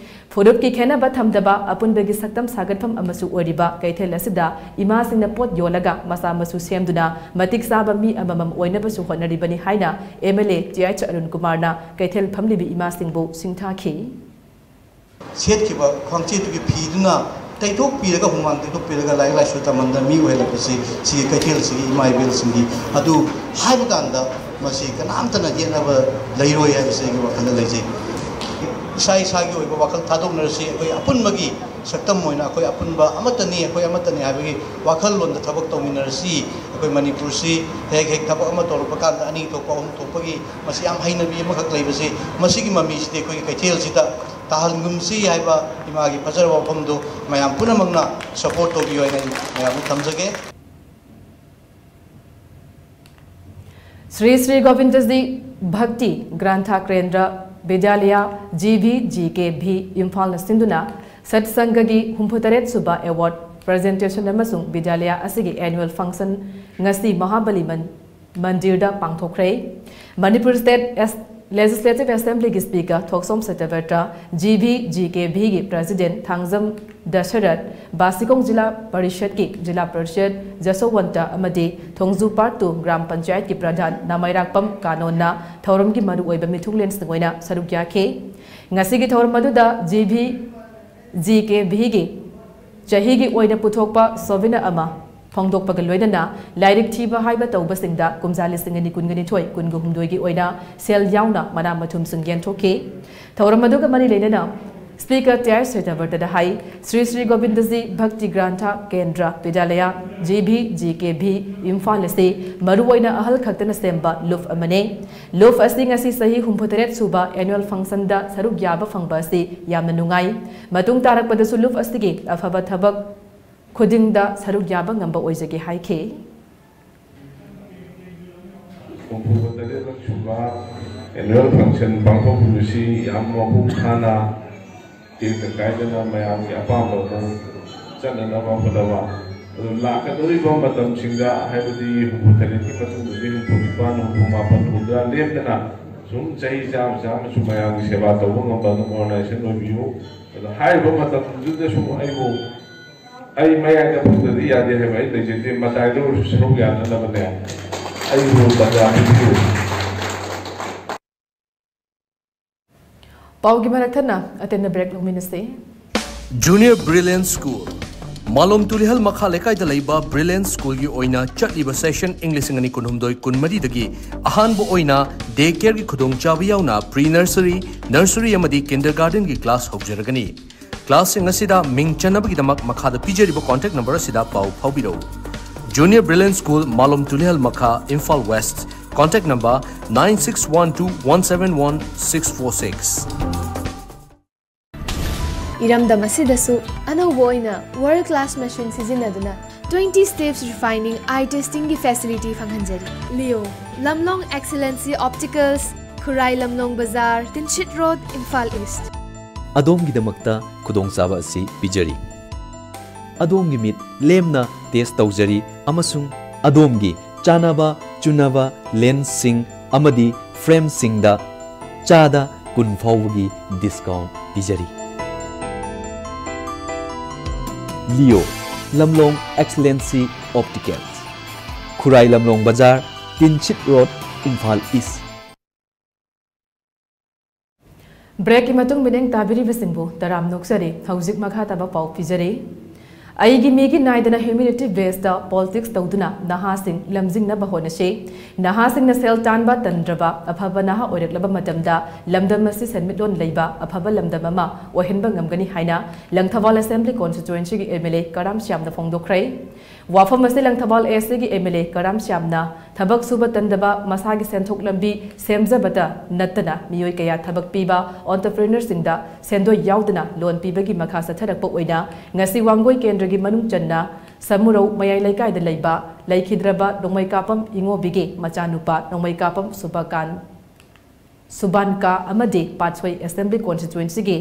ꯐꯨꯔꯨꯞꯀꯤ ꯈꯦꯟꯅꯕ ꯊꯝꯗꯕ ꯑꯄꯨꯟꯕꯒꯤ ꯁꯛꯇꯝ ꯁꯥꯒꯠꯐꯝ ꯑꯃꯁꯨ ꯑꯣꯏꯔꯤꯕ ꯀꯩꯊꯦꯜ ꯑꯁꯤꯗ ꯏꯃꯥꯁꯤꯡꯅ ꯄꯣꯠ ꯌꯣꯜꯂꯒ ꯃꯆꯥ ꯃꯁꯨ ꯁꯦꯝꯗꯨꯅ ꯃꯇꯤꯛ ꯆꯥꯕ ꯃꯤ ꯑꯃꯃꯝ ꯑꯣꯏꯅꯕꯁꯨ ꯍꯣꯠꯅꯔꯤꯕꯅꯤ ꯍꯥꯏꯅ M L A T H Arun ꯀꯨꯃꯥꯔꯅ ꯀꯩꯊꯦꯜ ꯐꯝꯂꯤꯕꯤ ꯏꯃꯥꯁꯤꯡꯕꯨ ꯁꯤꯡꯊꯥꯈꯤ꯫ ꯁꯦꯠꯈꯤꯕ ꯈ꯭ꯋꯥꯡꯆꯦꯠꯇꯨꯒꯤ ꯐꯤꯗꯨꯅ ꯇꯩꯊꯣꯛꯄꯤꯔꯒ, ꯍꯨꯃꯥꯡ ꯇꯩꯊꯣꯛꯄꯤꯔꯒ ꯂꯥꯏꯔꯤꯛ ꯂꯥꯏꯁꯨ ꯇꯝꯍꯟꯗꯅ ꯃꯤ ꯑꯣꯏꯍꯜꯂꯛꯄꯁꯤ ꯁꯤꯒꯤ ꯀꯩꯊꯦꯜꯁꯤꯒꯤ ꯏꯃꯥ ꯏꯕꯦꯜꯁꯤꯡꯒꯤ ꯑꯗꯨ ꯍꯥꯏꯕ ꯀꯥꯟꯗ ꯃꯁꯤ ꯀꯅꯥꯝꯇꯅ ꯌꯦꯠꯅꯕ ꯂꯩꯔꯣꯏ ꯍꯥꯏꯕꯁꯤ ꯑꯩꯒꯤ ꯋꯥꯈꯜꯗ ꯂꯩꯖꯩ꯫ ꯏꯁꯥ ꯏꯁꯥꯒꯤ ꯑꯣꯏꯕ ꯋꯥꯈꯜ ꯊꯥꯗꯣꯛꯅꯔꯁꯤ, ꯑꯩꯈꯣꯏ ꯑꯄꯨꯟꯕꯒꯤ ꯁꯛꯇꯝ ꯑꯣꯏꯅ ꯑꯩꯈꯣꯏ ꯑꯄꯨꯟꯕ ꯑꯃꯠꯇꯅꯤ, ꯑꯩꯈꯣꯏ ꯑꯃꯠꯇꯅꯤ ꯍꯥꯏꯕꯒꯤ ꯋꯥꯈꯜꯂꯣꯟꯗ ꯊꯕꯛ ꯇꯧꯃꯤꯟꯅꯔꯁꯤ꯫ ꯑꯩꯈꯣꯏ ꯃꯅꯤꯄꯨꯔꯁꯤ ꯍꯦꯛ ꯍꯦꯛ ꯊꯕꯛ ꯑꯃ ꯇꯧꯔꯛꯄ ꯀꯥꯟꯗ ꯑꯅꯤ ꯊꯣꯛꯄ ꯑꯍꯨꯝ ꯊꯣꯛꯄꯒꯤ ꯃꯁꯤ ꯌꯥꯝ ꯍꯩꯅꯕꯤ ꯑꯃꯈꯛ ꯂꯩꯕꯁꯤ, ꯃꯁꯤꯒꯤ ꯃꯃꯤꯁꯤꯗꯤ ꯑꯩꯈꯣꯏꯒꯤ ꯀꯩꯊꯦꯜꯁꯤꯗ ꯇꯥꯍꯟꯒꯨꯝꯁꯤ ꯍꯥꯏꯕ ꯏꯃꯥꯒꯤ ꯐꯖꯔꯕ ꯋꯥꯐꯝꯗꯨ ꯃꯌꯥꯝ ꯄꯨꯝꯅꯃꯛꯅ support ꯇꯧꯕꯤꯌꯨ ꯍꯥꯏꯅ ꯑꯩ ꯃꯌꯥꯝꯗ ꯊꯝꯖꯒꯦ꯫ ꯁ꯭ꯔꯤ ꯁ꯭ꯔꯤ ꯒꯣꯕꯤꯟꯗꯖꯤ ꯚꯛꯇꯤ ꯒ꯭ꯔꯟꯊ ꯀꯦꯟꯗ꯭ꯔ ꯕꯤꯗ꯭ꯌꯥꯂꯌ G V G K B ꯏꯝꯐꯥꯜꯅ ꯁꯤꯟꯗꯨꯅ ꯁꯠꯁꯪꯒꯒꯤ ꯍꯨꯝꯐꯨꯇꯔꯦꯠ ꯁꯨꯕ award presentation ꯑꯃꯁꯨꯡ ꯕꯤꯗ꯭ꯌꯥꯂꯌ ꯑꯁꯤꯒꯤ annual function ꯉꯁꯤ ꯃꯍꯥꯕꯂꯤ ꯃꯟ-, ꯃꯟꯗꯤꯔꯗ ꯄꯥꯡꯊꯣꯛꯈ꯭ꯔꯦ꯫ ꯃꯅꯤꯄꯨꯔ State ꯑꯦꯁ-, Legislative Assemblyꯒꯤ Speaker ꯊꯣꯛꯆꯣꯝ ꯁꯇ꯭ꯌꯕ꯭ꯔꯇ, G V G K Bꯒꯤ President Thangjam ꯗꯁꯔꯊ, ꯕꯥꯁꯤꯈꯣꯡ ꯖꯤꯂꯥ ꯄꯔꯤꯁꯗꯀꯤ ꯖꯤꯂꯥ ꯄꯔꯤꯁꯗ ꯖꯁꯣꯋꯟꯇ ꯑꯃꯗꯤ ꯊꯣꯡꯖꯨ Part Two ꯒ꯭ꯔꯥꯝ ꯄꯟꯆꯥꯌꯠꯀꯤ ꯄ꯭ꯔꯙꯥꯟ ꯅꯥꯃꯩꯔꯥꯛꯄꯝ ꯀꯥꯅꯣꯟꯅ ꯊꯧꯔꯝꯒꯤ ꯃꯔꯨꯑꯣꯏꯕ ꯃꯤꯊꯨꯡꯂꯦꯟꯁꯤꯡ ꯑꯣꯏꯅ ꯁꯔꯨꯛ ꯌꯥꯈꯤ꯫ ꯉꯁꯤꯒꯤ ꯊꯧꯔꯝ ꯑꯗꯨꯗ G V G K Bꯒꯤ ꯆꯍꯤꯒꯤ ꯑꯣꯏꯅ ꯄꯨꯊꯣꯛꯄ souvenir ꯑꯃ ꯐꯣꯡꯗꯣꯛꯄꯒ ꯂꯣꯏꯅꯅ ꯂꯥꯏꯔꯤꯛ ꯊꯤꯕ ꯍꯥꯏꯕ ꯇꯧꯕꯁꯤꯡꯗ ꯀꯨꯝꯖꯥ ꯂꯤꯁꯤꯡ ꯑꯅꯤ ꯀꯨꯟꯒ ꯅꯤꯊꯣꯏ ꯀꯨꯟꯒ ꯍꯨꯝꯗꯣꯏꯒꯤ ꯑꯣꯏꯅ ꯁꯦꯜ ꯌꯥꯎꯅ ꯃꯅꯥ ꯃꯊꯨꯝꯁꯤꯡ ꯌꯦꯟꯊꯣꯛꯈꯤ꯫ ꯊꯧꯔꯝ ꯑꯗꯨꯒ ꯃꯔꯤ ꯂꯩꯅꯅ Speaker ꯇꯤ ꯑꯥꯏ ꯁꯇ꯭ꯌꯕ꯭ꯔꯇꯗ ꯍꯥꯏ, ꯁ꯭ꯔꯤ ꯁ꯭ꯔꯤ ꯒꯣꯕꯤꯟꯗꯖꯤ ꯚꯛꯇꯤ ꯒ꯭ꯔꯟꯊ ꯀꯦꯟꯗ꯭ꯔ ꯕꯤꯗ꯭ꯌꯥꯂꯌ, G V G K B Imphal ꯑꯁꯤ ꯃꯔꯨꯑꯣꯏꯅ ꯑꯍꯜ ꯈꯛꯇꯅ ꯁꯦꯝꯕ ꯂꯨꯞ ꯑꯃꯅꯤ꯫ ꯂꯨꯞ ꯑꯁꯤ ꯉꯁꯤ ꯆꯍꯤ ꯍꯨꯝꯐꯨꯇꯔꯦꯠ ꯁꯨꯕ annual functionꯗ ꯁꯔꯨꯛ ꯌꯥꯕ ꯐꯪꯕ ꯑꯁꯤ ꯌꯥꯝꯅ ꯅꯨꯡꯉꯥꯏ꯫ ꯃꯇꯨꯡ ꯇꯥꯔꯛꯄꯗꯁꯨ ꯂꯨꯞ ꯑꯁꯤꯒꯤ ꯑꯐꯕ ꯊꯕꯛ ꯈꯨꯗꯤꯡꯗ ꯁꯔꯨꯛ ꯌꯥꯕ ꯉꯝꯕ ꯑꯣꯏꯖꯒꯦ ꯍꯥꯏꯈꯤ꯫ ꯍꯨꯝꯐꯨꯒ ꯇꯔꯦꯠꯂꯛ ꯁꯨꯕ annual function ꯄꯥꯡꯊꯣꯛꯂꯤꯕꯁꯤ ꯌꯥꯝ ꯃꯄꯨꯡ ꯐꯥꯅ ꯇꯦꯛꯇ ꯀꯥꯏꯗꯅ ꯃꯌꯥꯝꯒꯤ ꯑꯄꯥꯝꯕ ꯃꯑꯣꯡ ꯆꯠꯅꯅꯕ ꯍꯣꯠꯅꯕ ꯑꯗꯨ ꯂꯥꯛꯀꯗꯧꯔꯤꯕ ꯃꯇꯝꯁꯤꯡꯗ, ꯍꯥꯏꯕꯗꯤ ꯍꯨꯝꯐꯨ ꯇꯔꯦꯠꯀꯤ ꯃꯇꯨꯡꯗꯗꯤ ꯍꯨꯝꯐꯨ ꯅꯤꯄꯥꯟ, ꯍꯨꯝꯐꯨ ꯃꯥꯄꯟ, ꯍꯨꯝꯗ꯭ꯔꯥ ꯂꯦꯞꯇꯅ ꯁꯨꯝ ꯆꯍꯤ ꯆꯥꯝꯃ ꯆꯥꯝꯃ ꯁꯨꯝ ꯃꯌꯥꯝꯒꯤ ꯁꯦꯕꯥ ꯇꯧꯕ ꯉꯝꯕ ꯑꯗꯨꯝ organization ꯑꯣꯏꯕꯤꯌꯨ꯫ ꯑꯗꯣ ꯍꯥꯏꯔꯤꯕ ꯃꯇꯝꯗꯨꯗꯁꯨ ꯑꯩꯕꯨ, ꯑꯩ ꯃꯌꯥꯏꯗ ꯐꯝꯗ꯭ꯔꯗꯤ ꯌꯥꯗꯦ ꯍꯥꯏꯕ ꯑꯩ ꯂꯩꯖꯗꯦ꯫ ꯃꯇꯥꯏꯗ ꯑꯣꯏꯔꯁꯨ ꯁꯔꯨꯛ ꯌꯥꯅꯅꯕꯅꯦ ꯑꯩꯕꯨ ꯇꯥꯟꯖꯥ ꯄꯤꯕꯤꯌꯨ꯫ ꯄꯥꯎꯒꯤ ꯃꯔꯛ ꯊꯠꯅ ꯑꯇꯦꯟꯕ break ꯂꯧꯃꯤꯟꯅꯁꯤ꯫ Junior Brilliant School, ꯃꯥꯂꯣꯝ ꯇꯨꯂꯤꯍꯜ ꯃꯈꯥ ꯂꯩꯀꯥꯏꯗ ꯂꯩꯕ Brilliant Schoolꯒꯤ ꯑꯣꯏꯅ ꯆꯠꯂꯤꯕ session ꯏꯪ ꯂꯤꯁꯤꯡ ꯑꯅꯤ ꯀꯨꯟꯍꯨꯝꯗꯣꯏ ꯀꯨꯟꯃꯔꯤꯗꯒꯤ ꯑꯍꯥꯟꯕ ꯑꯣꯏꯅ day careꯒꯤ ꯈꯨꯗꯣꯡꯆꯥꯕ ꯌꯥꯎꯅ pre nursery, nursery ꯑꯃꯗꯤ kindergartenꯒꯤ class ꯍꯧꯖꯔꯒꯅꯤ꯫ Classꯁꯤꯡ ꯑꯁꯤꯗ ꯃꯤꯡ ꯆꯟꯅꯕꯒꯤꯗꯃꯛ ꯃꯈꯥꯗ ꯄꯤꯖꯔꯤꯕ contact number ꯑꯁꯤꯗ ꯄꯥꯎ ꯐꯥꯎꯕꯤꯔꯧ꯫ Junior Brilliant School, ꯃꯥꯂꯣꯝ ꯇꯨꯂꯤꯍꯜ ꯃꯈꯥ, Imphal West, contact number nine six one two one seven one six four six꯫ ꯏꯔꯝꯗꯝ ꯑꯁꯤꯗꯁꯨ ꯑꯅꯧꯕ ꯑꯣꯏꯅ world class machine ꯁꯤꯖꯤꯟꯅꯗꯨꯅ twenty steps refining eye testingꯒꯤ facility ꯐꯪꯍꯟꯖꯔꯤ꯫ Leo, Lamlong Excellency Opticals, ꯈꯨꯔꯥꯏ ꯂꯝꯂꯣꯡ ꯕꯖꯥꯔ, ꯇꯤꯟꯁꯤꯠ ꯔꯣꯗ, ꯏꯝꯐꯥꯜ ꯏꯁ꯭ꯠ꯫ ꯑꯗꯣꯝꯒꯤꯗꯃꯛꯇ ꯈꯨꯗꯣꯡꯆꯥꯕ ꯑꯁꯤ ꯄꯤꯖꯔꯤ꯫ ꯑꯗꯣꯝꯒꯤ ꯃꯤꯠ ꯂꯦꯝꯅ test ꯇꯧꯖꯔꯤ ꯑꯃꯁꯨꯡ ꯑꯗꯣꯝꯒꯤ ꯆꯥꯅꯕ ꯆꯨꯅꯕ lensꯁꯤꯡ ꯑꯃꯗꯤ frameꯁꯤꯡꯗ ꯆꯥꯗ ꯀꯨꯟ ꯐꯥꯎꯕꯒꯤ discount ꯄꯤꯖꯔꯤ꯫ Leo, Lamlong Excellency Opticals, ꯈꯨꯔꯥꯏ ꯂꯝꯂꯣꯡ ꯕꯖꯥꯔ, ꯇꯤꯟꯁꯤꯠ ꯔꯣꯗ, ꯏꯝꯐꯥꯜ ꯏꯁ꯭ꯠ꯫ Breakꯀꯤ ꯃꯇꯨꯡ ꯃꯤꯠꯌꯦꯡ ꯇꯥꯕꯤꯔꯤꯕꯁꯤꯡꯕꯨ ꯇꯔꯥꯝꯅ ꯑꯣꯛꯆꯔꯤ꯫ ꯍꯧꯖꯤꯛ ꯃꯈꯥ ꯇꯥꯕ ꯄꯥꯎ ꯄꯤꯖꯔꯤ꯫ ꯑꯩꯒꯤ ꯃꯤꯒꯤ ꯅꯥꯏꯗꯅ humanity baseꯇ politics ꯇꯧꯗꯨꯅ ꯅꯍꯥꯁꯤꯡ ꯂꯝꯖꯤꯡꯅꯕ ꯍꯣꯠꯅꯁꯤ꯫ ꯅꯍꯥꯁꯤꯡꯅ ꯁꯦꯜ ꯇꯥꯟꯕ ꯇꯟꯗ꯭ꯔꯕ ꯑꯐꯕ ꯅꯍꯥ ꯑꯣꯏꯔꯛꯂꯕ ꯃꯇꯝꯗ ꯂꯝꯗꯝ ꯑꯁꯤ ꯁꯦꯟꯃꯤꯠꯂꯣꯟ ꯂꯩꯕ ꯑꯐꯕ ꯂꯝꯗꯝ ꯑꯃ ꯑꯣꯏꯍꯟꯕ ꯉꯝꯒꯅꯤ ꯍꯥꯏꯅ ꯂꯪꯊꯕꯥꯜ Assembly Constituencyꯒꯤ MLA ꯀꯔꯥꯝ ꯁ꯭ꯌꯥꯝꯅ ꯐꯣꯡꯗꯣꯛꯈ꯭ꯔꯦ꯫ ꯋꯥꯐꯝ ꯑꯁꯤ ꯂꯪꯊꯕꯥꯜ ACꯒꯤ MLA ꯀꯔꯥꯝ ꯁ꯭ꯌꯥꯝꯅ ꯊꯕꯛ ꯁꯨꯕ ꯇꯟꯗꯕ, ꯃꯁꯥꯒꯤ ꯁꯦꯟꯊꯣꯛ ꯂꯝꯕꯤ ꯁꯦꯝꯖꯕꯇ ꯅꯠꯇꯅ ꯃꯤꯑꯣꯏ ꯀꯌꯥ ꯊꯕꯛ ꯄꯤꯕ entrepreneurꯁꯤꯡꯗ ꯁꯦꯟꯗꯣꯏ ꯌꯥꯎꯗꯅ loan ꯄꯤꯕꯒꯤ ꯃꯈꯥ ꯆꯠꯊꯔꯛꯄ ꯑꯣꯏꯅ ꯉꯁꯤ ꯋꯥꯡꯒꯣꯏ ꯀꯦꯟꯗ꯭ꯔꯒꯤ ꯃꯅꯨꯡ ꯆꯟꯅ ꯁꯃꯨꯔꯧ ꯃꯌꯥꯏ ꯂꯩꯀꯥꯏꯗ ꯂꯩꯕ ꯂꯩꯈꯤꯗ꯭ꯔꯕ ꯅꯣꯡꯃꯩꯀꯥꯄꯝ ꯏꯉꯣꯕꯤꯒꯤ ꯃꯆꯥꯅꯨꯄꯥ ꯅꯣꯡꯃꯩꯀꯥꯄꯝ ꯁꯨꯕꯀꯥꯟ, ꯁꯨꯕꯥꯟꯀꯥ ꯑꯃꯗꯤ ꯄꯥꯠꯁꯣꯏ Assembly Constituencyꯒꯤ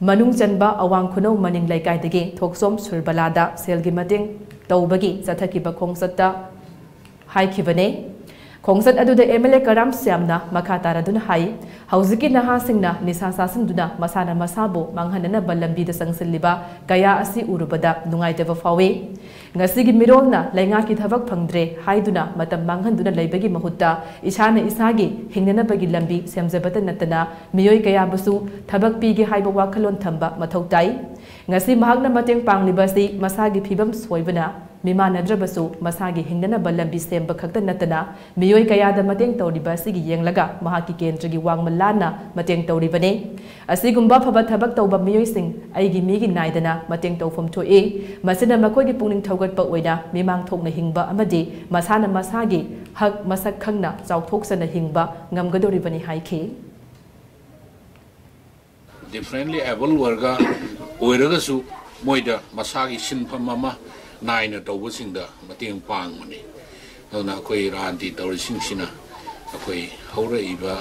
ꯃꯅꯨꯡ ꯆꯟꯕ ꯑꯋꯥꯡ ꯈꯨꯅꯧ ꯃꯅꯤꯡ ꯂꯩꯀꯥꯏꯗꯒꯤ ꯊꯣꯛꯆꯣꯝ ꯁꯨꯔꯕꯂꯥꯗ ꯁꯦꯜꯒꯤ ꯃꯇꯦꯡ ꯇꯧꯕꯒꯤ ꯆꯠꯊꯈꯤꯕ ꯈꯣꯡꯆꯠꯇ ꯍꯥꯏꯈꯤꯕꯅꯦ꯫ ꯈꯣꯡꯆꯠ ꯑꯗꯨꯗ ꯑꯦꯝ ꯑꯦꯜ ꯑꯦ ꯀꯔꯥꯝ ꯁ꯭ꯌꯥꯝꯅ ꯃꯈꯥ ꯇꯥꯔꯗꯨꯅ ꯍꯥꯏ, ꯍꯧꯖꯤꯛꯀꯤ ꯅꯍꯥꯁꯤꯡꯅ ꯅꯤꯁꯥ ꯆꯥꯁꯤꯟꯗꯨꯅ ꯃꯁꯥꯅ ꯃꯁꯥꯕꯨ ꯃꯥꯡꯍꯟꯅꯅꯕ ꯂꯝꯕꯤꯗ ꯆꯪꯁꯤꯜꯂꯤꯕ ꯀꯌꯥ ꯑꯁꯤ ꯎꯔꯨꯕꯗ ꯅꯨꯡꯉꯥꯏꯇꯕ ꯐꯥꯎꯏ꯫ ꯉꯁꯤꯒꯤ ꯃꯤꯔꯣꯜꯅ ꯂꯩꯉꯥꯛꯀꯤ ꯊꯕꯛ ꯐꯪꯗ꯭ꯔꯦ ꯍꯥꯏꯗꯨꯅ ꯃꯇꯝ ꯃꯥꯡꯍꯟꯗꯨꯅ ꯂꯩꯕꯒꯤ ꯃꯍꯨꯠꯇ ꯏꯁꯥꯅ ꯏꯁꯥꯒꯤ ꯍꯤꯡꯅꯅꯕꯒꯤ ꯂꯝꯕꯤ ꯁꯦꯝꯖꯕꯇ ꯅꯠꯇꯅ ꯃꯤꯑꯣꯏ ꯀꯌꯥꯕꯨꯁꯨ ꯊꯕꯛ ꯄꯤꯒꯦ ꯍꯥꯏꯕ ꯋꯥꯈꯜꯂꯣꯟ ꯊꯝꯕ ꯃꯊꯧ ꯇꯥꯏ꯫ ꯉꯁꯤ ꯃꯍꯥꯛꯅ ꯃꯇꯦꯡ ꯄꯥꯡꯂꯤꯕ ꯑꯁꯤ ꯃꯁꯥꯒꯤ ꯐꯤꯕꯝ ꯁꯣꯏꯕꯅ ꯃꯤꯃꯥꯟꯅꯗ꯭ꯔꯕꯁꯨ ꯃꯁꯥꯒꯤ ꯍꯤꯡꯅꯅꯕ ꯂꯝꯕꯤ ꯁꯦꯝꯕ ꯈꯛꯇ ꯅꯠꯇꯅ ꯃꯤꯑꯣꯏ ꯀꯌꯥꯗ ꯃꯇꯦꯡ ꯇꯧꯔꯤꯕ ꯑꯁꯤꯒꯤ ꯌꯦꯡꯂꯒ ꯃꯍꯥꯛꯀꯤ ꯀꯦꯟꯗ꯭ꯔꯒꯤ ꯋꯥꯡꯃ ꯂꯥꯟꯅ ꯃꯇꯦꯡ ꯇꯧꯔꯤꯕꯅꯤ꯫ ꯑꯁꯤꯒꯨꯝꯕ ꯑꯐꯕ ꯊꯕꯛ ꯇꯧꯕ ꯃꯤꯑꯣꯏꯁꯤꯡ ꯑꯩꯒꯤ ꯃꯤꯒꯤ ꯅꯥꯏꯗꯅ ꯃꯇꯦꯡ ꯇꯧꯐꯝ ꯊꯣꯛꯏ꯫ ꯃꯁꯤꯅ ꯃꯈꯣꯏꯒꯤ ꯄꯨꯛꯅꯤꯡ ꯊꯧꯒꯠꯄ ꯑꯣꯏꯅ ꯃꯤꯃꯥꯡ ꯊꯣꯛꯅ ꯍꯤꯡꯕ ꯑꯃꯗꯤ ꯃꯁꯥꯅ ꯃꯁꯥꯒꯤ ꯍꯛ ꯃꯁꯛ ꯈꯪꯅ ꯆꯥꯎꯊꯣꯛꯆꯅ ꯍꯤꯡꯕ ꯉꯝꯒꯗꯧꯔꯤꯕꯅꯤ ꯍꯥꯏꯈꯤ꯫ Differently abled ꯑꯣꯏꯔꯒ ꯑꯣꯏꯔꯒꯁꯨ ꯃꯣꯏꯗ ꯃꯁꯥꯒꯤ ꯁꯤꯟꯐꯝ ꯑꯃ ꯅꯥꯏꯅ ꯇꯧꯕꯁꯤꯡꯗ ꯃꯇꯦꯡ ꯄꯥꯡꯕꯅꯤ꯫ ꯑꯗꯨꯅ ꯑꯩꯈꯣꯏ ꯔꯥꯟꯇꯤ ꯇꯧꯔꯤꯁꯤꯡꯁꯤꯅ ꯑꯩꯈꯣꯏ ꯍꯧꯔꯛꯏꯕ,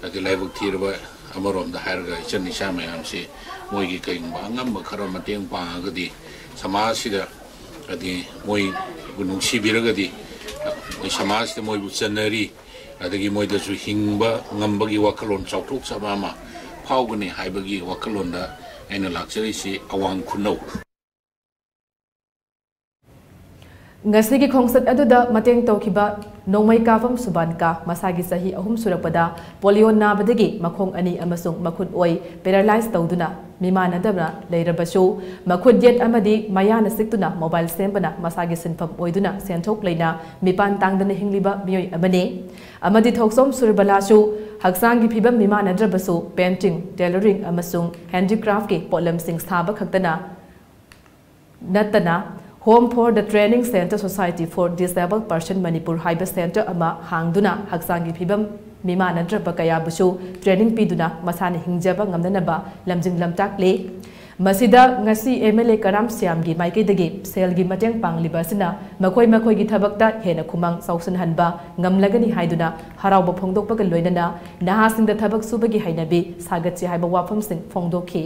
ꯍꯥꯏꯗꯤ ꯂꯥꯏꯕꯛ ꯊꯤꯔꯕ, ꯑꯃꯔꯣꯝꯗ ꯍꯥꯏꯔꯒ ꯏꯆꯟ ꯏꯆꯥ ꯃꯌꯥꯝꯁꯤ ꯃꯣꯏꯒꯤ ꯀꯩꯒꯨꯝꯕ ꯑꯉꯝꯕ ꯈꯔ ꯃꯇꯦꯡ ꯄꯥꯡꯉꯒꯗꯤ ꯁꯃꯥꯖꯁꯤꯗ, ꯍꯥꯏꯗꯤ ꯃꯣꯏꯕꯨ ꯅꯨꯡꯁꯤꯕꯤꯔꯒꯗꯤ ꯃꯣꯏ ꯁꯃꯥꯖꯁꯤꯗ ꯃꯣꯏꯕꯨ ꯆꯟꯅꯔꯤ, ꯑꯗꯒꯤ ꯃꯣꯏꯗꯁꯨ ꯍꯤꯡꯕ ꯉꯝꯕꯒꯤ ꯋꯥꯈꯜꯂꯣꯟ ꯆꯥꯎꯊꯣꯛꯆꯕ ꯑꯃ ꯐꯥꯎꯒꯅꯤ ꯍꯥꯏꯕꯒꯤ ꯋꯥꯈꯜꯂꯣꯟꯗ ꯑꯩꯅ ꯂꯥꯛꯆꯔꯤꯁꯤ ꯑꯋꯥꯡ ꯈꯨꯅꯧ꯫ ꯉꯁꯤꯒꯤ ꯈꯣꯡꯆꯠ ꯑꯗꯨꯗ ꯃꯇꯦꯡ ꯇꯧꯈꯤꯕ ꯅꯣꯡꯃꯩ ꯀꯥꯐꯝ ꯁꯨꯕꯥꯟꯀꯥ, ꯃꯁꯥꯒꯤ ꯆꯍꯤ ꯑꯍꯨꯝ ꯁꯨꯔꯛꯄꯗ ꯄꯣꯂꯤꯑꯣ ꯅꯥꯕꯗꯒꯤ ꯃꯈꯣꯡ ꯑꯅꯤ ꯑꯃꯁꯨꯡ ꯃꯈꯨꯠ ꯑꯣꯏ ꯄꯦꯔꯥꯂꯥꯏꯖ ꯇꯧꯗꯨꯅ ꯃꯤꯃꯥꯟꯅꯗꯅ ꯂꯩꯔꯕꯁꯨ, ꯃꯈꯨꯠ ꯌꯦꯠ ꯑꯃꯗꯤ ꯃꯌꯥꯅ ꯆꯤꯛꯇꯨꯅ ꯃꯣꯕꯥꯏꯜ ꯁꯦꯝꯕꯅ ꯃꯁꯥꯒꯤ ꯁꯤꯟꯐꯝ ꯑꯣꯏꯗꯨꯅ ꯁꯦꯟꯊꯣꯛ ꯂꯩꯅ ꯃꯤꯄꯥꯟ ꯇꯥꯡꯗꯅ ꯍꯤꯡꯂꯤꯕ ꯃꯤꯑꯣꯏ ꯑꯃꯅꯤ꯫ ꯑꯃꯗꯤ ꯊꯣꯛꯆꯣꯝ ꯁꯨꯔꯕꯂꯥꯁꯨ ꯍꯛꯆꯥꯡꯒꯤ ꯐꯤꯕꯝ ꯃꯤꯃꯥꯟꯅꯗ꯭ꯔꯕꯁꯨ, painting, tailoring ꯑꯃꯁꯨꯡ handicraftꯀꯤ ꯄꯣꯠꯂꯝꯁꯤꯡ ꯁꯥꯕ ꯈꯛꯇꯅ ꯅꯠꯇꯅ Home for the Training Centre Society for Disabled Person Manipur ꯍꯥꯏꯕ ꯁꯦꯟꯇꯔ ꯑꯃ ꯍꯥꯡꯗꯨꯅ ꯍꯛꯆꯥꯡꯒꯤ ꯐꯤꯕꯝ ꯃꯤꯃꯥꯟꯅꯗ꯭ꯔꯕ ꯀꯌꯥꯕꯨꯁꯨ ꯇ꯭ꯔꯦꯅꯤꯡ ꯄꯤꯗꯨꯅ ꯃꯁꯥꯅ ꯍꯤꯡꯖꯕ ꯉꯝꯅꯅꯕ ꯂꯝꯖꯤꯡ ꯂꯝꯇꯥꯛꯂꯤ꯫ ꯃꯁꯤꯗ ꯉꯁꯤ ꯑꯦꯝ ꯑꯦꯜ ꯑꯦ ꯀꯔꯥꯝ ꯁ꯭ꯌꯥꯝꯒꯤ ꯃꯥꯏꯀꯩꯗꯒꯤ ꯁꯦꯜꯒꯤ ꯃꯇꯦꯡ ꯄꯥꯡꯂꯤꯕ ꯑꯁꯤꯅ ꯃꯈꯣꯏ ꯃꯈꯣꯏꯒꯤ ꯊꯕꯛꯇ ꯍꯦꯟꯅ ꯈꯨꯃꯥꯡ ꯆꯥꯎꯁꯤꯟꯍꯟꯕ ꯉꯝꯂꯒꯅꯤ ꯍꯥꯏꯗꯨꯅ ꯍꯔꯥꯎꯕ ꯐꯣꯡꯗꯣꯛꯄꯒ ꯂꯣꯏꯅꯅ ꯅꯍꯥꯁꯤꯡꯗ ꯊꯕꯛ ꯁꯨꯕꯒꯤ ꯍꯩꯅꯕꯤ ꯁꯥꯒꯠꯁꯤ ꯍꯥꯏꯕ ꯋꯥꯐꯝꯁꯤꯡ ꯐꯣꯡꯗꯣꯛꯈꯤ꯫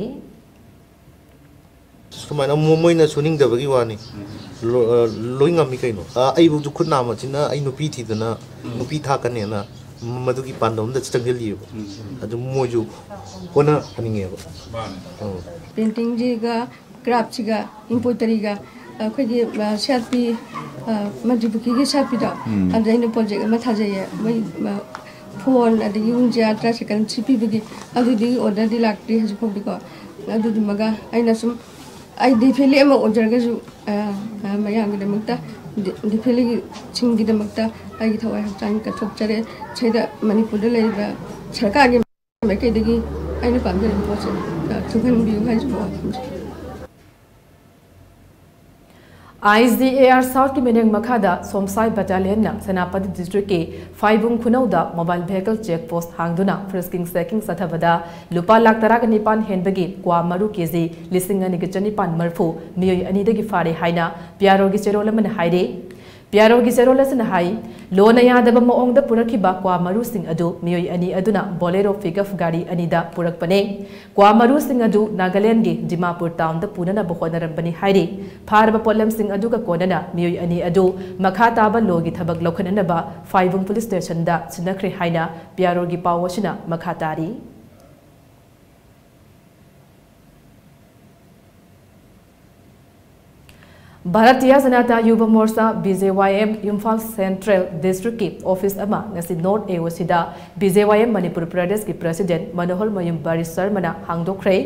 ꯁꯨꯃꯥꯏꯅ ꯃꯣ- ꯃꯣꯏꯅ ꯁꯨꯅꯤꯡꯗꯕꯒꯤ ꯋꯥꯅꯤ꯫ ꯂꯣ- ꯑ, ꯂꯣꯏ ꯉꯝꯃꯤ ꯀꯩꯅꯣ꯫ ꯑ, ꯑꯩꯕꯨꯁꯨ ꯈꯨꯠ ꯅꯥꯝꯃꯁꯤꯅ ꯑꯩ ꯅꯨꯄꯤ ꯊꯤꯗꯅ ꯅꯨꯄꯤ ꯊꯥꯛꯀꯅꯦꯅ ꯃꯗꯨꯒꯤ ꯄꯥꯟꯗꯝꯗ ꯆꯪꯁꯤꯜꯂꯤꯑꯕ꯫ ꯑꯗꯨ ꯃꯣꯏꯁꯨ ꯍꯣꯠꯅꯍꯟꯅꯤꯡꯉꯦꯕ꯫ ꯎꯝ꯫ ꯄꯦꯟꯇꯤꯡꯁꯤꯒ ꯀ꯭ꯔꯥꯐꯁꯤꯒ ꯏꯝꯄꯣꯏꯇꯔꯤꯒ ꯑꯩꯈꯣꯏꯒꯤ ꯁꯤ ꯑꯥꯔ ꯄꯤ ꯃꯟꯇ꯭ꯔꯤ ꯄꯨꯈ꯭ꯔꯤꯒꯤ ꯁꯤ ꯑꯥꯔ ꯄꯤꯗꯣ, ꯑꯗꯨꯗ ꯑꯩꯅ ꯄ꯭ꯔꯣꯖꯦꯛ ꯑꯃ ꯊꯥꯖꯩꯌꯦ꯫ ꯃꯣꯏ ꯐꯣꯟ ꯑꯗꯒꯤ ꯋꯤꯡ ꯆꯤꯌꯥꯔ ꯇ꯭ꯔꯥꯏꯁꯥꯏꯀꯜ ꯁꯤ ꯄꯤꯕꯒꯤ ꯑꯗꯨꯗꯨꯒꯤ ꯑꯣꯔꯗꯔꯗꯤ ꯂꯥꯛꯇ꯭ꯔꯤ ꯍꯧꯖꯤꯛ ꯐꯥꯎꯗꯤꯀꯣ꯫ ꯑꯗꯨꯗꯨꯃꯒ ꯑꯩꯅ ꯁꯨꯝ ꯑꯩ ꯗꯤꯐꯦꯂꯤ ꯑꯃ ꯑꯣꯏꯖꯔꯒꯁꯨ ꯃꯌꯥꯝꯒꯤꯗꯃꯛꯇ ꯗꯤꯐꯦꯂꯤꯁꯤꯡꯒꯤꯗꯃꯛꯇ ꯑꯩꯒꯤ ꯊꯋꯥꯏ ꯍꯛꯆꯥꯡ ꯀꯠꯊꯣꯛꯆꯔꯦ꯫ ꯁꯤꯗ ꯃꯅꯤꯄꯨꯔꯗ ꯂꯩꯔꯤꯕ ꯁꯔꯀꯥꯔꯒꯤ ꯃꯥꯏꯀꯩꯗꯒꯤ ꯑꯩꯅ ꯄꯥꯝꯖꯔꯤꯕ ꯄꯣꯠꯁꯦ ꯊꯨꯡꯍꯟꯕꯤꯌꯨ ꯍꯥꯏꯖꯕ ꯋꯥꯐꯝꯁꯦ꯫ ꯑꯥꯏ ꯖꯤ ꯑꯦ ꯑꯥꯔ ꯁꯥꯎꯠꯀꯤ ꯃꯤꯠꯌꯦꯡ ꯃꯈꯥꯗ ꯁꯣꯝꯁꯥꯏ ꯕꯠꯇꯥꯂꯤꯌꯟꯅ ꯁꯦꯅꯥꯄꯇꯤ ꯗꯤꯁꯇ꯭ꯔꯤꯛꯀꯤ ꯐꯥꯏꯕꯨꯡ ꯈꯨꯅꯧꯗ ꯃꯣꯕꯥꯏꯜ ꯚꯦꯍꯤꯀꯜ ꯆꯦꯛ ꯄꯣꯁ ꯍꯥꯡꯗꯨꯅ ꯐ꯭ꯔꯤꯁꯀꯤꯡ ꯆꯦꯀꯤꯡ ꯆꯠꯊꯕꯗ ꯂꯨꯄꯥ ꯂꯥꯈ ꯇꯔꯥꯒ ꯅꯤꯄꯥꯟ ꯍꯦꯟꯕꯒꯤ ꯀ꯭ꯋꯥ ꯃꯔꯨ ꯀꯦ ꯖꯤ ꯂꯤꯁꯤꯡ ꯑꯅꯤꯒ ꯆꯅꯤꯄꯥꯟ ꯃꯔꯤꯐꯨ ꯃꯤꯑꯣꯏ ꯑꯅꯤꯗꯒꯤ ꯐꯥꯔꯦ ꯍꯥꯏꯅ ꯄꯤ ꯑꯥꯔ ꯑꯣꯒꯤ ꯆꯦꯔꯣꯜ ꯑꯃꯅ ꯍꯥꯏꯔꯤ꯫ ꯄꯤ ꯑꯥꯔ ꯑꯣꯒꯤ ꯆꯦꯔꯣꯜ ꯑꯁꯤꯅ ꯍꯥꯏ, ꯂꯣꯅ ꯌꯥꯗꯕ ꯃꯑꯣꯡꯗ ꯄꯨꯔꯛꯈꯤꯕ ꯀ꯭ꯋꯥ ꯃꯔꯨꯁꯤꯡ ꯑꯗꯨ ꯃꯤꯑꯣꯏ ꯑꯅꯤ ꯑꯗꯨꯅ ꯕꯣꯂꯦꯔꯣ ꯄꯤꯛꯑꯞ ꯒꯥꯔꯤ ꯑꯅꯤꯗ ꯄꯨꯔꯛꯄꯅꯦ꯫ ꯀ꯭ꯋꯥ ꯃꯔꯨꯁꯤꯡ ꯑꯗꯨ ꯅꯥꯒꯥꯂꯦꯟꯗꯒꯤ ꯗꯤꯃꯥꯄꯨꯔ ꯇꯥꯎꯟꯗ ꯄꯨꯅꯅꯕ ꯍꯣꯠꯅꯔꯝꯕꯅꯤ ꯍꯥꯏꯔꯤ꯫ ꯐꯥꯔꯕ ꯄꯣꯠꯂꯝꯁꯤꯡ ꯑꯗꯨꯒ ꯀꯣꯟꯅꯅ ꯃꯤꯑꯣꯏ ꯑꯅꯤ ꯑꯗꯨ ꯃꯈꯥ ꯇꯥꯕ ꯂꯣꯒꯤ ꯊꯕꯛ ꯂꯧꯈꯠꯅꯅꯕ ꯐꯥꯏꯕꯨꯡ ꯄꯨꯂꯤꯁ ꯁ꯭ꯇꯦꯁꯟꯗ ꯁꯤꯟꯅꯈ꯭ꯔꯦ ꯍꯥꯏꯅ ꯄꯤ ꯑꯥꯔ ꯑꯣꯒꯤ ꯄꯥꯎ ꯑꯁꯤꯅ ꯃꯈꯥ ꯇꯥꯔꯤ꯫ Bharatiya Janata Yuva Morcha, B J Y M, Imphal central ꯗꯤꯁꯇ꯭ꯔꯤꯛꯀꯤ ꯑꯣꯐꯤꯁ ꯑꯃ ꯉꯁꯤ ꯅꯣꯔꯠ ꯑꯦ ꯑꯣ ꯁꯤꯗ B J Y M Manipur ꯄ꯭ꯔꯗꯦꯁꯀꯤ ꯄ꯭ꯔꯁꯤꯗꯦꯟꯠ ꯃꯅꯣꯍꯔ ꯃꯌꯨꯝ ꯕꯥꯔꯤ ꯁꯔꯃꯅ ꯍꯥꯡꯗꯣꯛꯈ꯭ꯔꯦ꯫